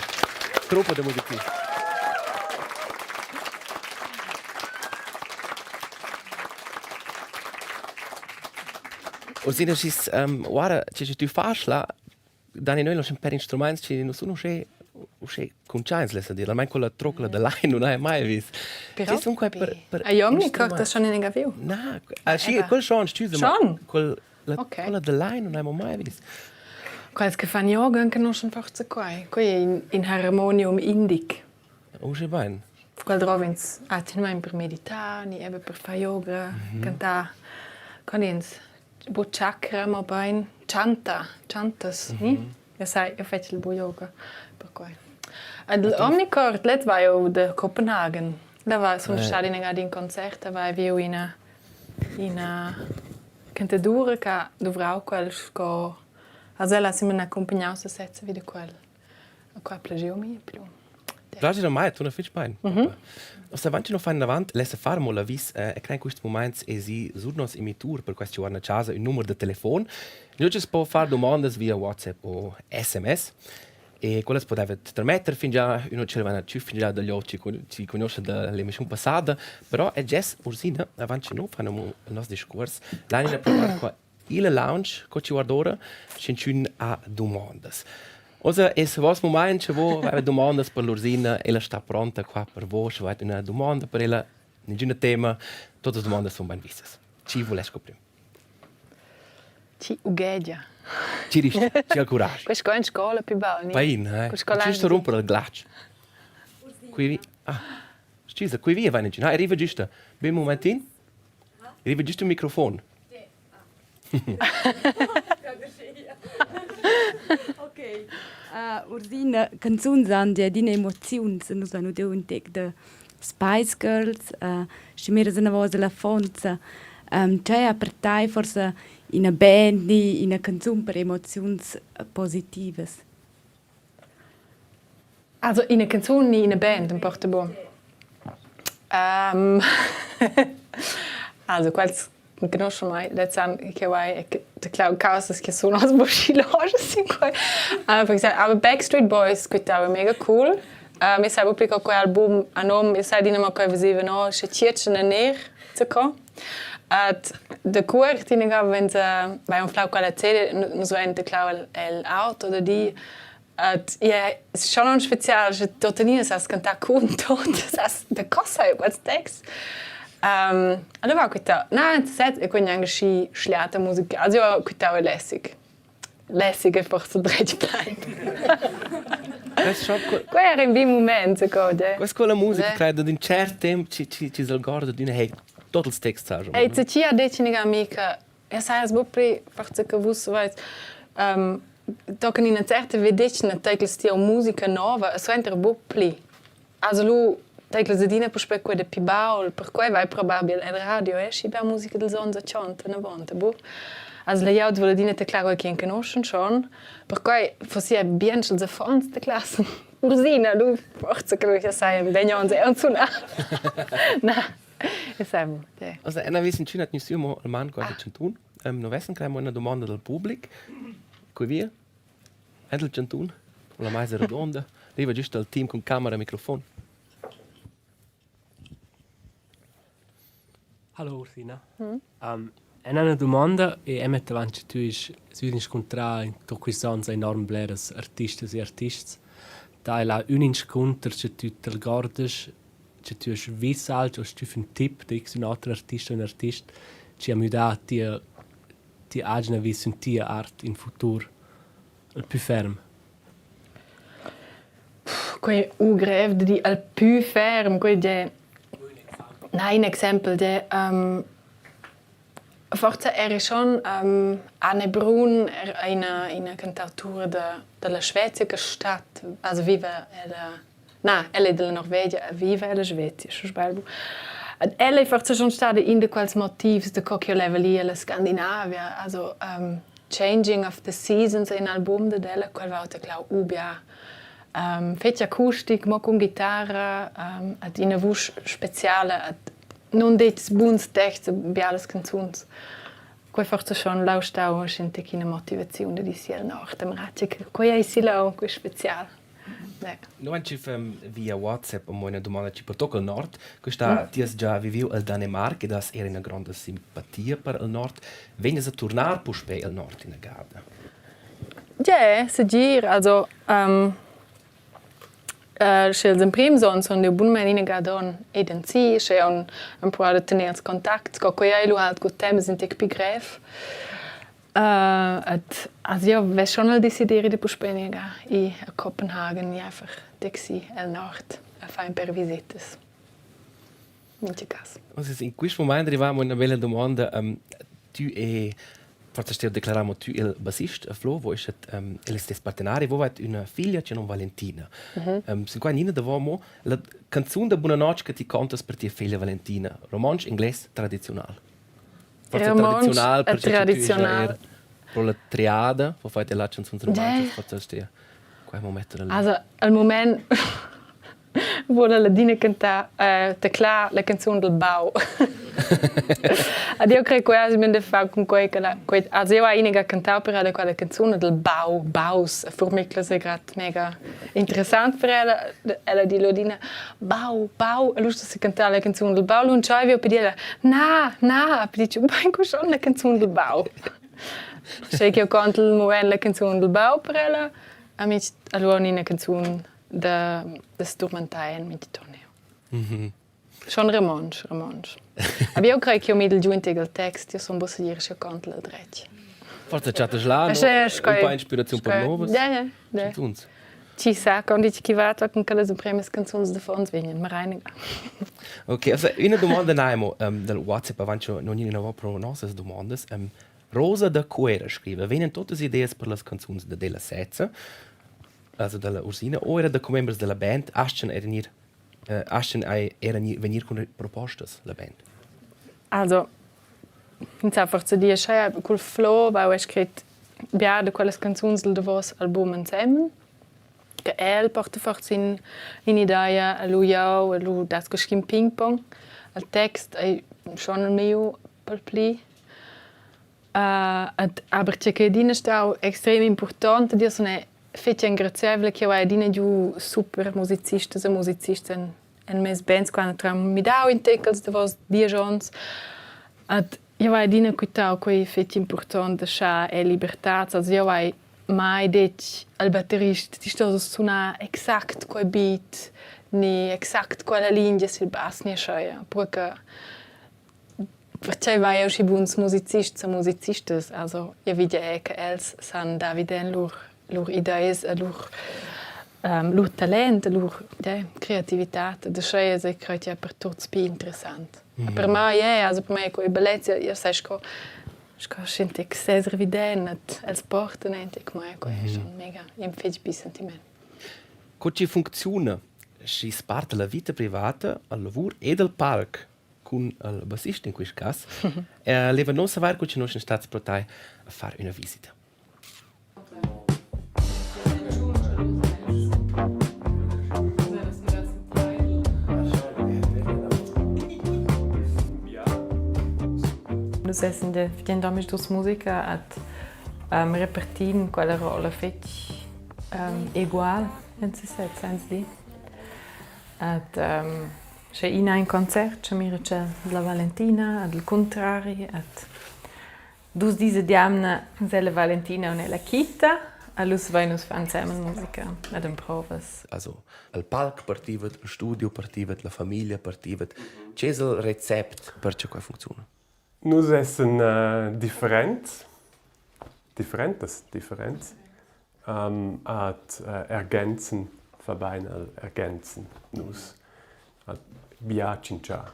S1: truppa da musicists. Ursina, schis um, guarda, che tu fas là, Dani noi lascian per instruments chi nu sun uschè uschè cuntschaints, lessa dir. Almain quella trocla da lain nun hai mai vis.
S3: Però
S1: Chi sun quai per per
S3: Ai Omnicord das schon in aviu?
S1: Na, ah schi, quel schon, stüsa, ma
S3: Schon?
S1: quel la
S3: Okay.
S1: quella da lain nun hai mai vis.
S3: Quels che fan yoga enconuschen forse quai. Quei è in, in harmonium indic.
S1: Uschè bain.
S3: Quel drov'ins atgnamein per meditar ni eben per far yoga, cantar. Con ins Bu chakra, mobein chanta, chantas, ni? Io sai, io fetsch il bu yoga perquai. Ed l'Omnichord, lez va eu da Copenhagen. Da va sun stada in ad in concert, da vai viu ina ina cantadura che ha duvrau quel sco also ella ha simplamain accumpagnau sesezza vi da quel. Qua plagiu mi più.
S1: Plagia da mai, tuna fitg bain. Ossa avanti no fain inavant, lessa far mo l'avis e crei in quists mumaints esi sur nos emittur per quest giorn a chasa ün numer da telefon. Nus po far dumondas via WhatsApp o SMS e quellas podevat trametter fingià ün o tschel vaina tschüf fingià da gl'ot chi chi cugnuoscha da l'emissiun passada, però è gest Ursina avant che no fan amo il nos discuors, laina provar qua Illa lounge, co chi guard'ora, sch'inchün ha dumondas. Uossa es vos mumaint sche vo avais dumondas per l'Ursina, ella sta pronta qua per vo, sche vo üna dumonda per ella, ningüna tema, tuot las dumondas sun bainvissas. Chi vuless scoprir?
S3: Chi ughegia.
S1: Chi risch, chi ha il curaschi.
S3: Quest sco in scola più baul, ni?
S1: Bain, eh.
S3: Cun scolars.
S1: Giusto rumper il glatsch. Qui ah, scusa, qui via vain ingün. Ah, arriva giusta. Be un momentin. Arriva giusto il microfon.
S2: Okay. Ursina, canzuns han gia adina emoziuns. Nus vein udiu in tec da Spice Girls, schi miras anavos all'affonza. Tgei ha per tei forsa ina band ni ina canzun per emoziuns positivas?
S3: Also ina canzun ni ina band emporta buc. Also quels conoscho mai, lez san che vai declau causas che sun oz buc schi logisch sin quei. Per exempel, aber Backstreet Boys quitava mega cool. Mi sai buc pli co quei album ha nom, io sai adina mo quei veseva no, sche tgietschen e ner, zaco. Ed da cuort inagada vein vai anflau quella CD, nus vein teclau el, el auto da di Ed yeah, schon aunc spezial sche tuttenina sas cantar cun tot, sas da cosa ei quels texts. Um, allora quitau, na, set e quei gnanca schi schliata musica. Also io quitau è lässig. Lässig è forse dretg plaid. Quei era in bi mument, secondo.
S1: Questa quella musica credo d'ün cert temp ci ci ci s'algorda d'üna hey, tot ils texts saja.
S3: Ei, ti ha detg ina amica Ja sajas buc pli forsa che vus veis tochen ina certa vegliadetgna teiclas ti aunc musica nova e suenter buc pli. Also lu teiclas adina puspei quei da pli baul, perquei vai probabel el radio eh, schi bia musica dils onns otschonta anavon, buc? Also la glieud vul adina teclar quei che enconuschen schon, perquei fossi ei bien sch'ils affons teclassen Ursina, lu forsa che lu sai vegn aunc aunc sunar. Na.
S1: Also, ena vess inchün hat gnü mo almain quasi chantun. No vessan crei mo üna dumanda dal public. Cui via? Aint il chantun? O la maisa radonda? Riva güst dal team cun camera e microfon.
S5: Hallo Ursina. Um, en una domanda e emmet avant che tu isch süd inscuntrà in tot quists ans enorm bleras artistas e artists. Dai là ün inscunter che tü t'algordas che tü hast vis alch o stüf ün tip da x ün oter artist o ün artist chi ha müdà tia tia agna vis sün tia art in futur il pü ferm?
S3: Quei u grev da dir il pü ferm, quei è Na, in exempel è Forsa eri schon Anne Brun era ina ina cantautura da dalla Svezia che stat also viva ella na, ella è dalla Norvegia e viva ella Svezia, sche sbagl buc. Ed ella è forsa schon stada in da quels motivs da co ch'jeu leva ir alla Scandinavia, also Changing of the Seasons è in album dad ella, quel va teclau ubia fetg acustic, mo cun ghitarra, ad ina vusch speciala. Nundetgs buns texts e bialas canzuns. Quei forsa schon lau stau aschia ina motivaziun da dir si el nord am Ratg che quei ei si leu, quei special. Ne.
S1: No han tschif via WhatsApp amo üna domanda chi pertocca il nord. Questa ti has già viviu el Danemarc ed has era ina gronda simpatia per il nord. Vegnas a turnar puspei el nord ina gada?
S3: Gie, segir. Also um, Sche ils emprims onns sun jeu bunmein inagada onn ed ensi, sche jeu empruau da tener ils contacts, co quei ei lu halt cul temps in tec pli grev. Ed also jeu vess schon il desideri da puspei inaga ir a Kopenhagen ni einfach taxi el nord a far in per visetas. Mintga cas.
S1: In quist mumaint arrivamo üna bella dumonda. Tü e forsa steu declaramo tü il bassist Flo, vo eschet il stess partenari, vo vet üna figlia che nom Valentina. Mm -hmm. Sin qua Nina davo mo la canzun da Bunanotg che ti contas per tia figlia Valentina, romontsch inglés tradiziunal. Forse tradiziunal perché
S3: tradiziunal.
S1: Pro la triada, vo fai la canzun romontschas, forse stia quai mo mettere
S3: lì. Also al moment Vuol el adina cantar teclar la canzun dal bau. Ed jeu crei quasi da far cun quei che la quei also jeu hai inaga cantau per ella quella canzun dal bau, baus, furmiclas ei grad mega interessant per ella. Ella di lu adina bau, bau, e lu sto si cantar la canzun dal bau, lu entscheivi jeu per dir ella na, na, per dir bein cu schon la canzun dal bau. Sche ch'jeu contel mument la canzun dal bau per ella, amic, allura ina canzun da da sturmentar en mintga torneo.
S1: Mm -hmm.
S3: Schon romontsch, romontsch. Aber eu crei ch'jeu midel giu in tegl text, io sun buca segir sche contel el dretg.
S1: Forse chattas là no, un po inspiraziun per novas
S3: ja, ja, ja.
S1: canzuns.
S3: Chi sa, quando dici chi va con quellas empremas canzuns da fons vegnan, ma reiniga.
S1: Ok, also una domanda n'haimo um, dal WhatsApp avant che non ina pro nossas domandas. Um, Rosa da Cuera scrive, vegnan totas ideas per las canzuns da Della Sezza also dalla Ursina o era da commembers dalla band astgan era gnir astgan ei era vegnir cun propostas la band?
S3: Also ins sa forsa dir sch'ei cul Flo vau ei scret bia da quellas canzuns dil davos album ensemen che el porta forsa in in'idea e lu jeu e lu dat sco in pingpong. Il text ei schon il miu pel pli. Ed aber tgei che adina stau extrem impurtont ed io sun è fetg engraziaivla ch'jeu hai adina giu super musicistas e musicists en en mes bands quando han midau in tec els davos diesch onns. Ed jeu hai adina quitau quei fetg impurtont da schar e libertads. Also jeu hai mai detg al batterist ti stos sunar exact quei beat ni exact quella lingia sil bass ni aschia, perché Pertgei vai jeu schi buns musicists e musicistas? Also jeu vi dir che els san dar videm lur lur ideas e lur lur talent e lur creativitad ed aschia es ei crei jeu per tuts pli interessant. E per mei è, also per mei è quei bellezia, jeu sai sco sco sch'in sez videm ed els portan aint mei, quei è schon mega in fetg bi sentiment.
S1: Co chi funcziuna, schi sparta la vita privata al lavur ed al palc cun il bassist in quist cas. Leva non savair co chi nu sun stats pro tai a far üna visita.
S3: Nus essan da fidend omisdus musica ed repartin quella rolla fetg egual en sesez, sainza dir. Ed Sche ina in concert, sche mira tschel la Valentina ed il cuntrari ed dus dis ad jamna es la Valentina nella Kita e lus vain nus far ensemen musica ed emprovas.
S1: Also il palc partivet, il studio partivet, la famiglia partivet. Che es il recept per che quai funcziuna?
S6: Nus essan differents, differentas, differents ad ergänzen fa bain al ergänzen nus. Ad bia tschintschar.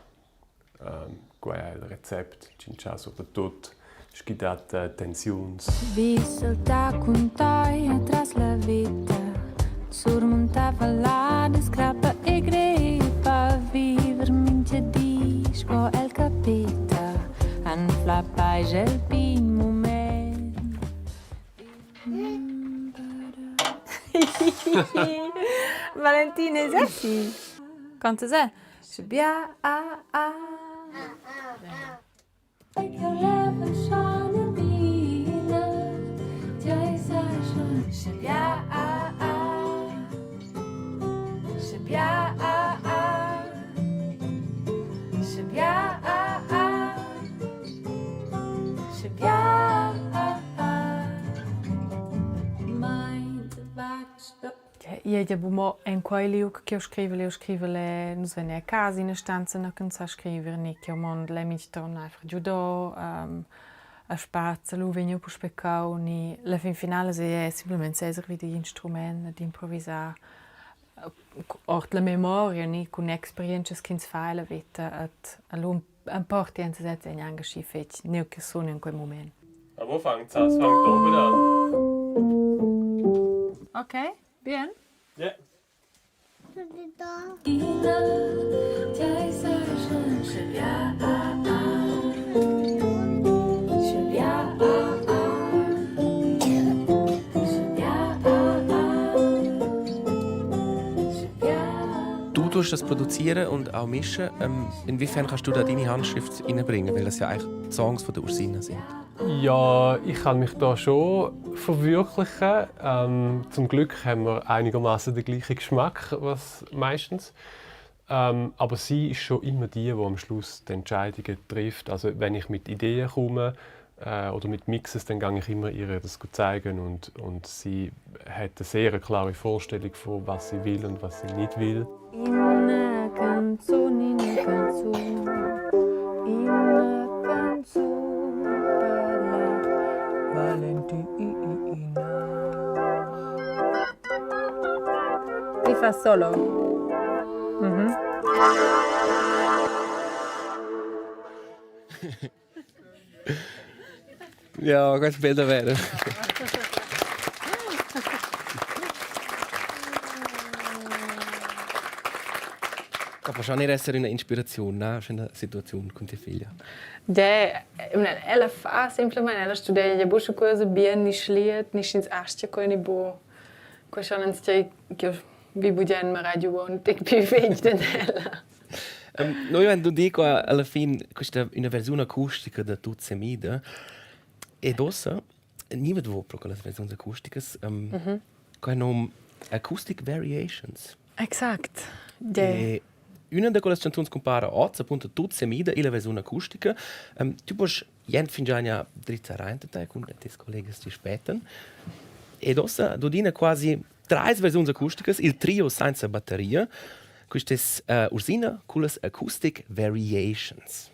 S6: Quai è il recept, tschintschar surtut schi dat tensiuns.
S2: Vi saltar cun tai atras la vita Surmuntava la crappa e greppa Viver mintga di sco el capeta Anfla paix el pign mument
S3: Valentina es aschi. Quantas è? Sche bia a a. Jeu hai buca mo en quei liug ch'jeu scrivel, jeu scrivel era nus vein a casa ina stanza nua ch'ins sa scriver ni ch'jeu mondel e mintgaton einfach giudo a spazi, lu vegn jeu puspei cau ni la fin finala sei ei semplamein seser vid igl instrument ed improvisar ord la memoria ni cun experientschas ch'ins fa ella veta ed lu emporti en sesez ei gnanca aschi fetg nua che sun en quei mument.
S6: Aber wo fangt's an? Es fängt oben an.
S3: Okay, bien.
S6: Ja.
S1: Du tust das produzieren und auch mischen. Inwiefern kannst du da deine Handschrift reinbringen, weil das ja eigentlich die Songs von der Ursina sind?
S6: Ja, ich kann mich da schon verwirklichen. Zum Glück haben wir einigermaßen den gleichen Geschmack, was meistens. Aber sie ist schon immer die, die am Schluss die Entscheidungen trifft. Also wenn ich mit Ideen komme oder mit Mixes, dann gehe ich immer ihr das zeigen und sie hat eine sehr klare Vorstellung von was sie will und was sie nicht will.
S2: Ina canzun, ina canzun, ina canzun per la Valentina.
S3: Ti fa solo. Mhm.
S1: Ja, questo è bel davvero. Può schon nicht essere una inspirazione, no? Una situazione con tia figlia.
S3: De, ella fa semplamein, ella studegia buca cosa bien ni schliet, ni sch'ins astga quei ni buc. Quei schon ins tgei ch'jeu vi bugen marai giu un tec pli fetg dad ella.
S1: Noi vain dudi qua alla fin questa üna versiun acustica da Tut semida ed uossa gniva davo pro quellas versiuns acusticas quai nom Acoustic Variations.
S3: Exact. De.
S1: E üna da quellas chanzuns cumpara hoz appunto Tut semida illa versiun acustica. Tü posch jent fingià gnà drizzar aint a te cun tes collegas chi spettan. Ed uossa dudina quasi Trais versiuns acusticas, il trio sainza batteria. Quist es Ursina cullas Acoustic Variations.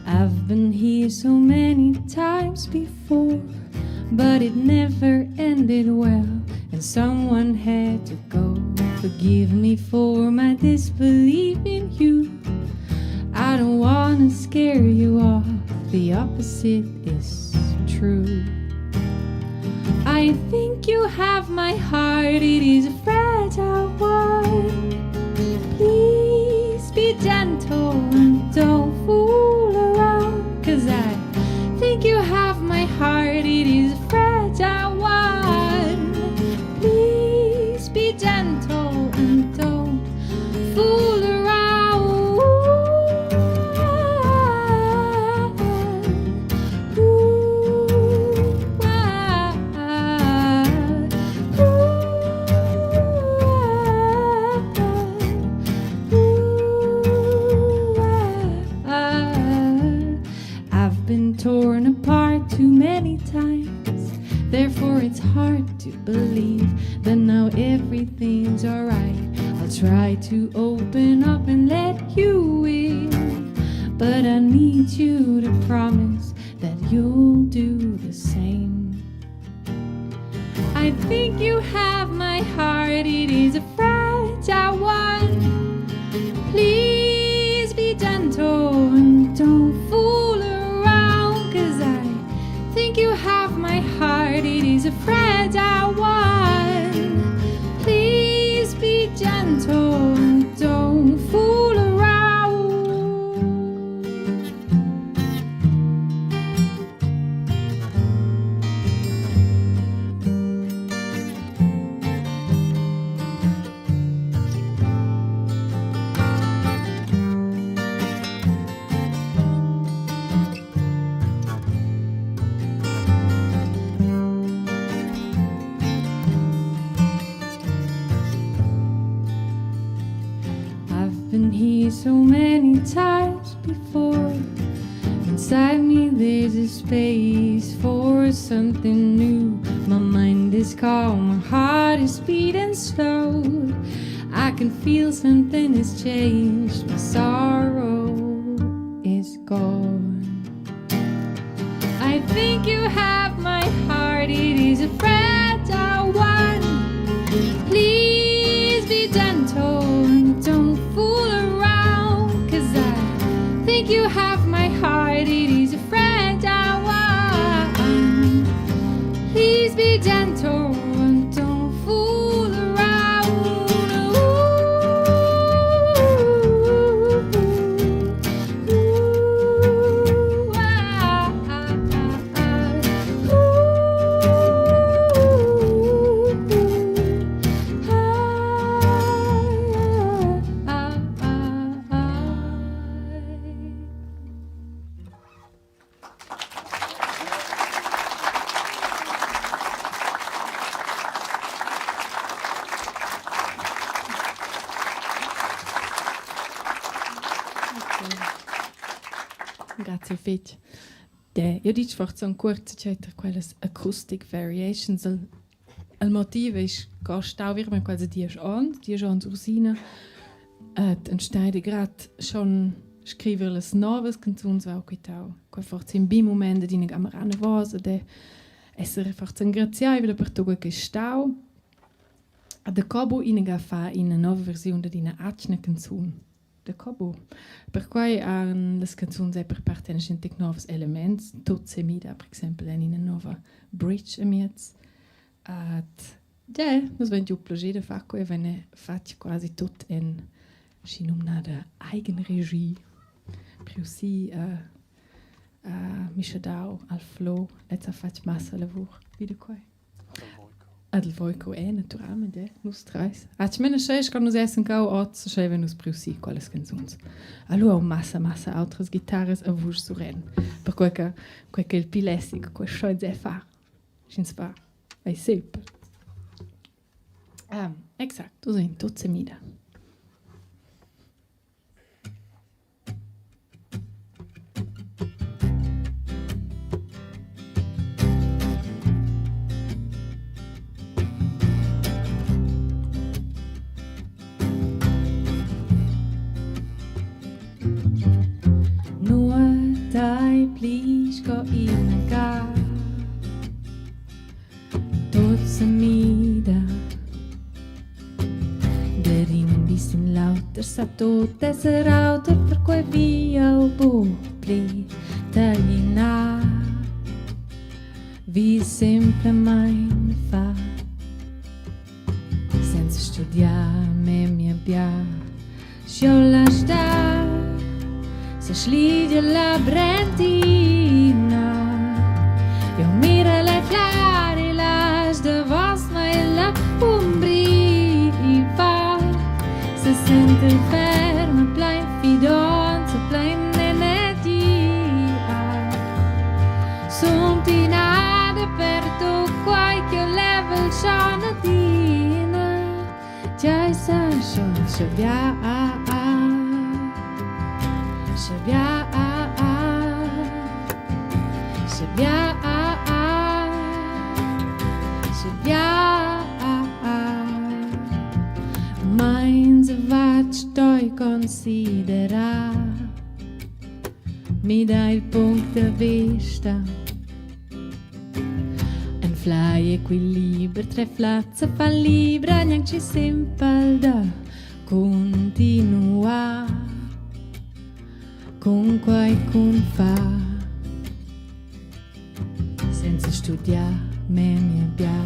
S2: I've been here so many times before, but it never ended well, and someone had to go. Forgive me for my disbelief in you. I don't wanna scare you off, the opposite is true. I think you have my heart, it is a fragile one. Please be gentle and don't fool around, cause I think you have my heart, it is a fragile one. Please be gentle and don't fool around. Ooh, ah, ooh, ah, ooh, ah. I've been torn apart too many times. Therefore, it's hard to believe that now everything's alright. I'll try to open up and let you in. But I need you to promise that you'll do the same. I think you have my heart, it is a fragile one. Please be gentle and don't fool around, cause I a fragile one. Please be gentle and don't fool around. I've been here so many times before. Inside me there's a space for something new. My mind is calm, my heart is beating slow. I can feel something has changed. My sorrow is gone. I think you have my heart, it is a fragile one. Please be gentle and don't fool around. Cause I think you have my heart, it is a fragile one. Please be gentle and don't fool around. Ooh, ooh, ah, ah, ah, ah. Ooh, ah, ah, ah, ah.
S7: Grazie fetg. De, io dic forse un cuort eccetera quellas acoustic variations. Il, il motiv es co stau virmen quasi 10 ans, 10 ans Ursina. Et enstei grad schon scriver las novas canzuns vau quitau. Qua forse in bi moment ad ina gamarana vosa de essere forse engraziaivla per tutto quel che stau. A da Cobo ina fa ina nova versiun dad ina atgna canzun. Da Cobo. Perquai han las canzuns er per part en novs elements, tot se mida, per exempel en ina nova bridge amiez. At ja, nus vein giu plascher da far quei, vegn fatg quasi tot en schinumnada Eigenregie. Priu si mischadau al flow, lez ha fatg massa lavur vida quei. Ad il Voico è naturalmente, nus treis. Ah, ci mena schei, sco nus essen cau oz, schei ven nus priu si quelles canzuns. Allora ho massa, massa outras gitarras a vusch suren. Per quei che, quei che il pi lässig, quei schoi ze far. Sch'ins fa, ei simpel. Exakt, du sind tot se mida.
S2: Nuot ei pli sco ina ga. Tut semida. Der in bisschen lauter sa tut esser auter, perquei vi jeu buc pli taglinar. Vi semplamein far senza studiar memia bia. Sch'jeu lasch dar, se schligia la brentina. Jeu mirel e clar e lasch davos mei la umbriva. Se sentel ferma, plein fidonza, plein energia. Sun tinada per tut quei ch'jeu level schon adina. Tgei sa schon schabiar, schabiar, schabiar, schabiar. Meins avat stoi considerar, mi dà il punct de vista. Anflai equiliber tre flazza fa libra gnanc ci sempel da continuar con quai cun fa senza studiar. Studiar memia bia.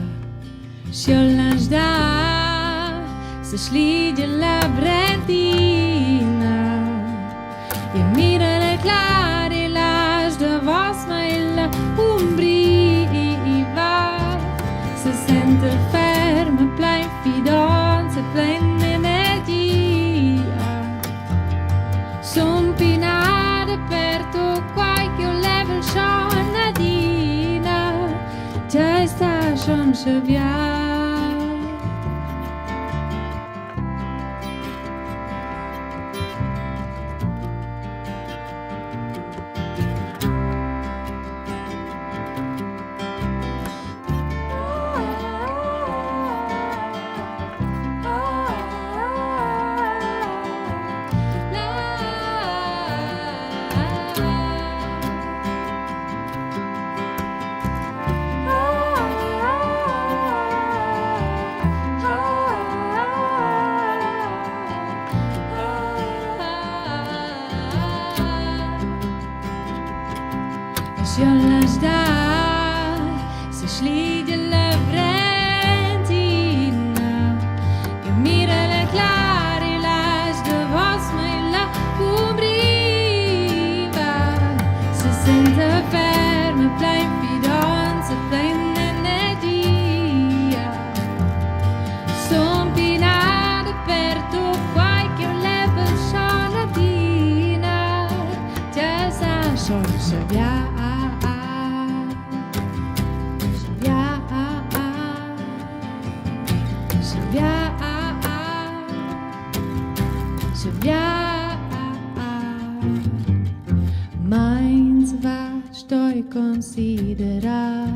S2: Sch'jeu lasch dar, sesligia la brentina. Jeu mirel el clar e lasch davos mei la umbriva. Sesentel ferma, plein fidonza, plein energia. Sun pinada per tut quai ch'jeu level schon adina. Tgei sta schon schabiar? Sch'jeu lasch dar, seschligia la brentina. Eu mira la clar e lasch davos mei la cumbriva. Se senta ferma, plein fidonza, plein energia. Son pinada per tut quai ch'jeu level schon adina. Tgei sa schon schabiar? Schabiar. Schabiar. Schabiar. Meins vart stoi considerar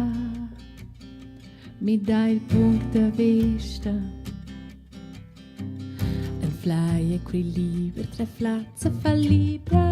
S2: Mi dai il punct de vista Anflai equiliber tra flazza fa libra.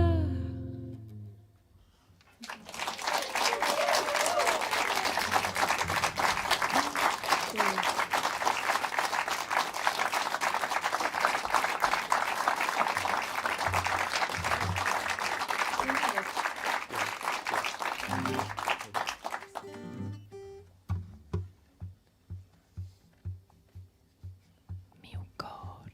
S2: Miu cor.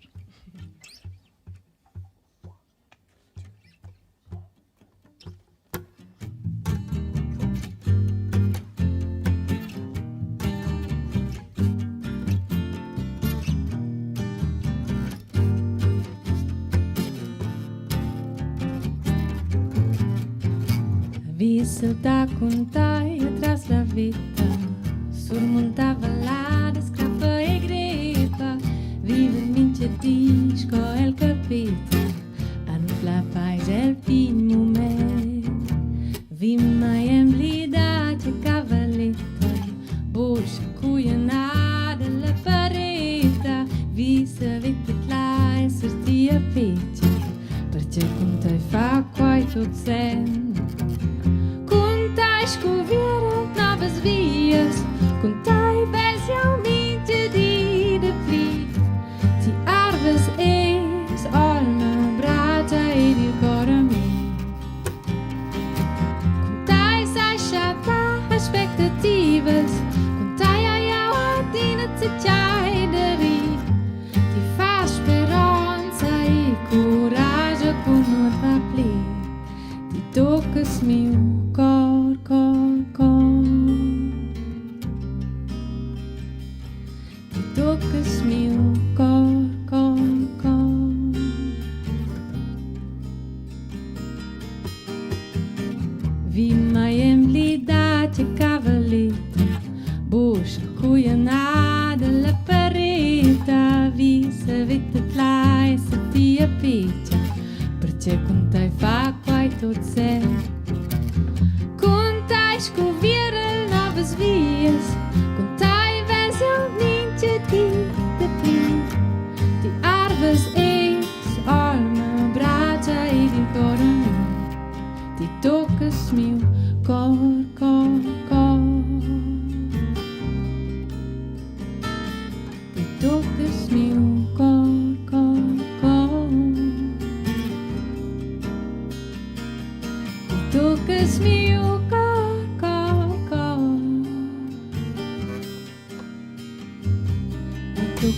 S2: Visita cun tai atras la vita, surmuntava ladas, crappa e grippa, vive mintga di sco el capita, anfla pais el pign mument. Vi mai emblidar che cavalletta, buca cuglienada la pareta, vi savete là esser tia piccia, perche cun tei fa quai tut sen. Cun tei scuviera novas vias, cun tei ves.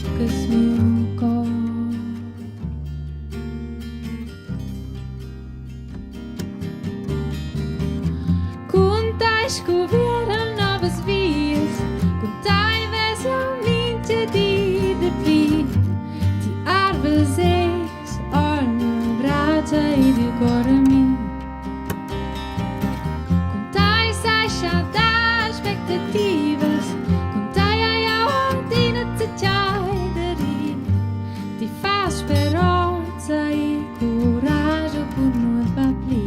S2: toccas miu cor. Cun tai scuvieran novas vias, cun tai ves jeu mintga di dapli. Ti arvas eis olma, bratscha ed il cor a mi. Cun tai sai schadar aspectativas, cun tai hai jau adina zatgei da rir. Ti fas speronza e curascha cun nuot va pli.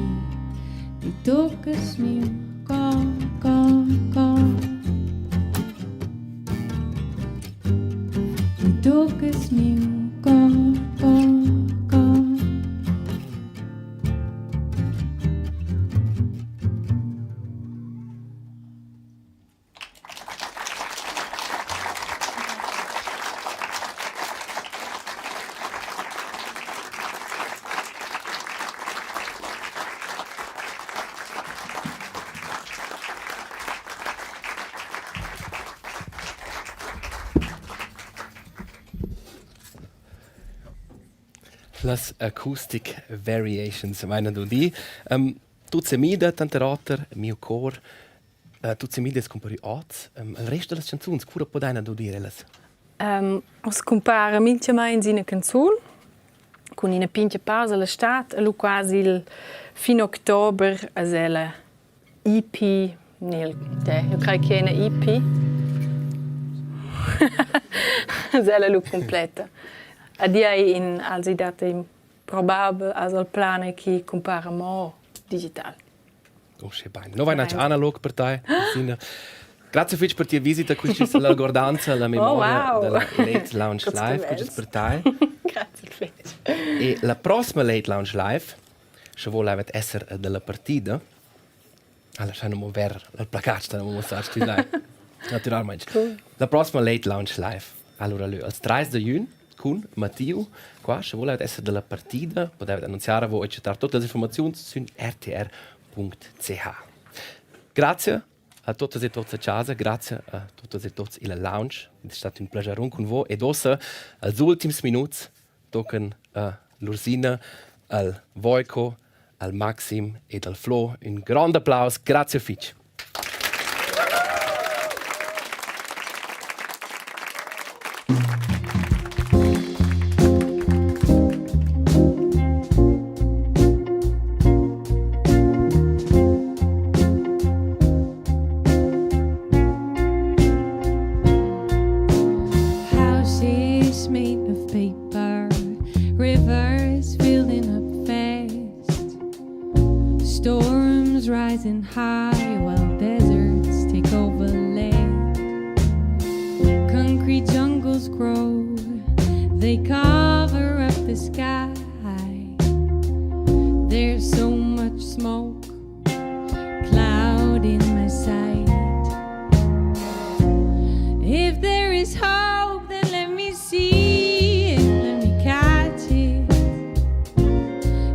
S2: Ti toccas miu cor, cor, cor. Ti toccas miu cor, cor, cor.
S1: Las acoustic variations vaina dudi. Um, tut semida tanter oter, miu cor. Uh, tut semida es cumparü oz. Um, il rest da las chanzuns, cura podaina dudir ellas?
S3: Um, os cumpara mintgamai ina canzun cun ina pintga pausa la stad e lu quasi il fin october es ella EP nel eu crei che ina EP es ella lu cumpleta. Ed ei in also i dat in probabel also il plan chi cumpara mo digital.
S1: Usche bain. No vain analog per tai, Sina. Grazie fitch per tia visita qui la algordanza, la memoria oh, wow. della Late Lounge Live, qui per tai.
S3: Grazie fitch.
S1: E la prossima Late Lounge Live, sche volevat esser della partida, alla lasciamo mover il placat, stanno mostrare sti live. Naturalmente. Cool. La prossima Late Lounge Live. Allora lö, als 3 de jun cun Mattiu qua, sche volevat esser della partida, potevat annunziare a voi e chattar tutte le informazioni su rtr.ch. Grazie a totes e tots a casa, grazie a totes e tots illa lounge. È stato un piacerun con voi ed ossa als ultims minuts tocan a l'Ursina, al Voico, al Maxim ed al Flo un grand applaus. Grazie fitch.
S2: Houses made of paper, rivers filling up fast, storms rising high while deserts take over land. Concrete jungles grow, they cover up the sky. There's so much smoke cloud in my sight. If there is hope, then let me see it, let me catch it.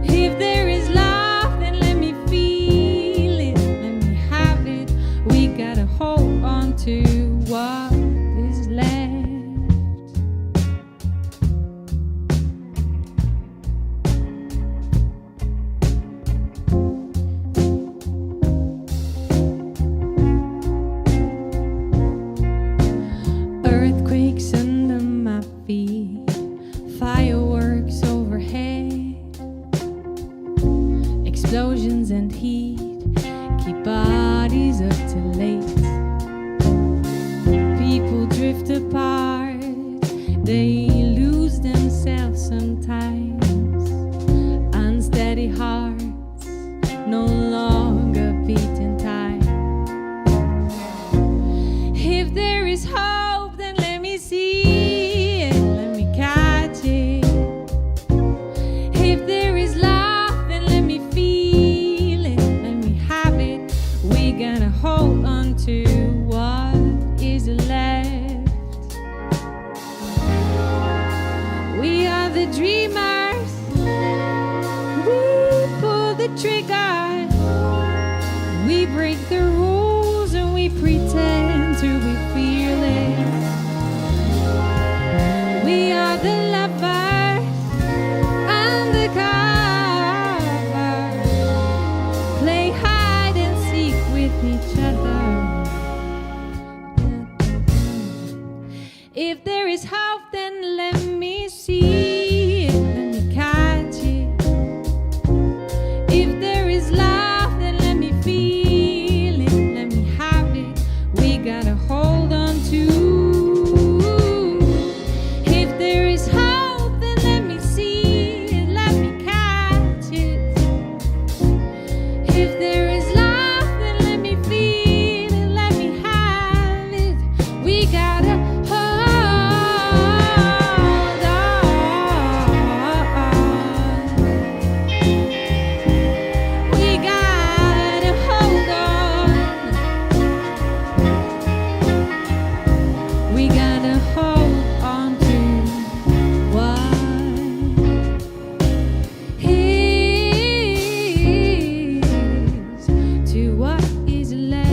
S2: If there is love, then let me feel it, let me have it. We gotta hold on to what is left. Earthquakes under my feet, fireworks overhead, explosions and heat keep bodies up till late. People drift apart, they lose themselves sometimes. Unsteady hearts no longer beat in time. If there is hope, then let me see it, let me catch it. If there is love, then let me feel it, let me have it. We gotta hold on to what is left. We are the dreamers. We pull the trigger. We break the rules and we pretend to be fearless. If there is hope, then let me see it, let me catch it. If there is love, then let me feel it, let me have it. We gotta hold on to. If there is hope, then let me see it, let me catch it. If there is love, then let me feel it, let me have it. We gotta hold on. We gotta hold on. We gotta hold on to what is, to what is left.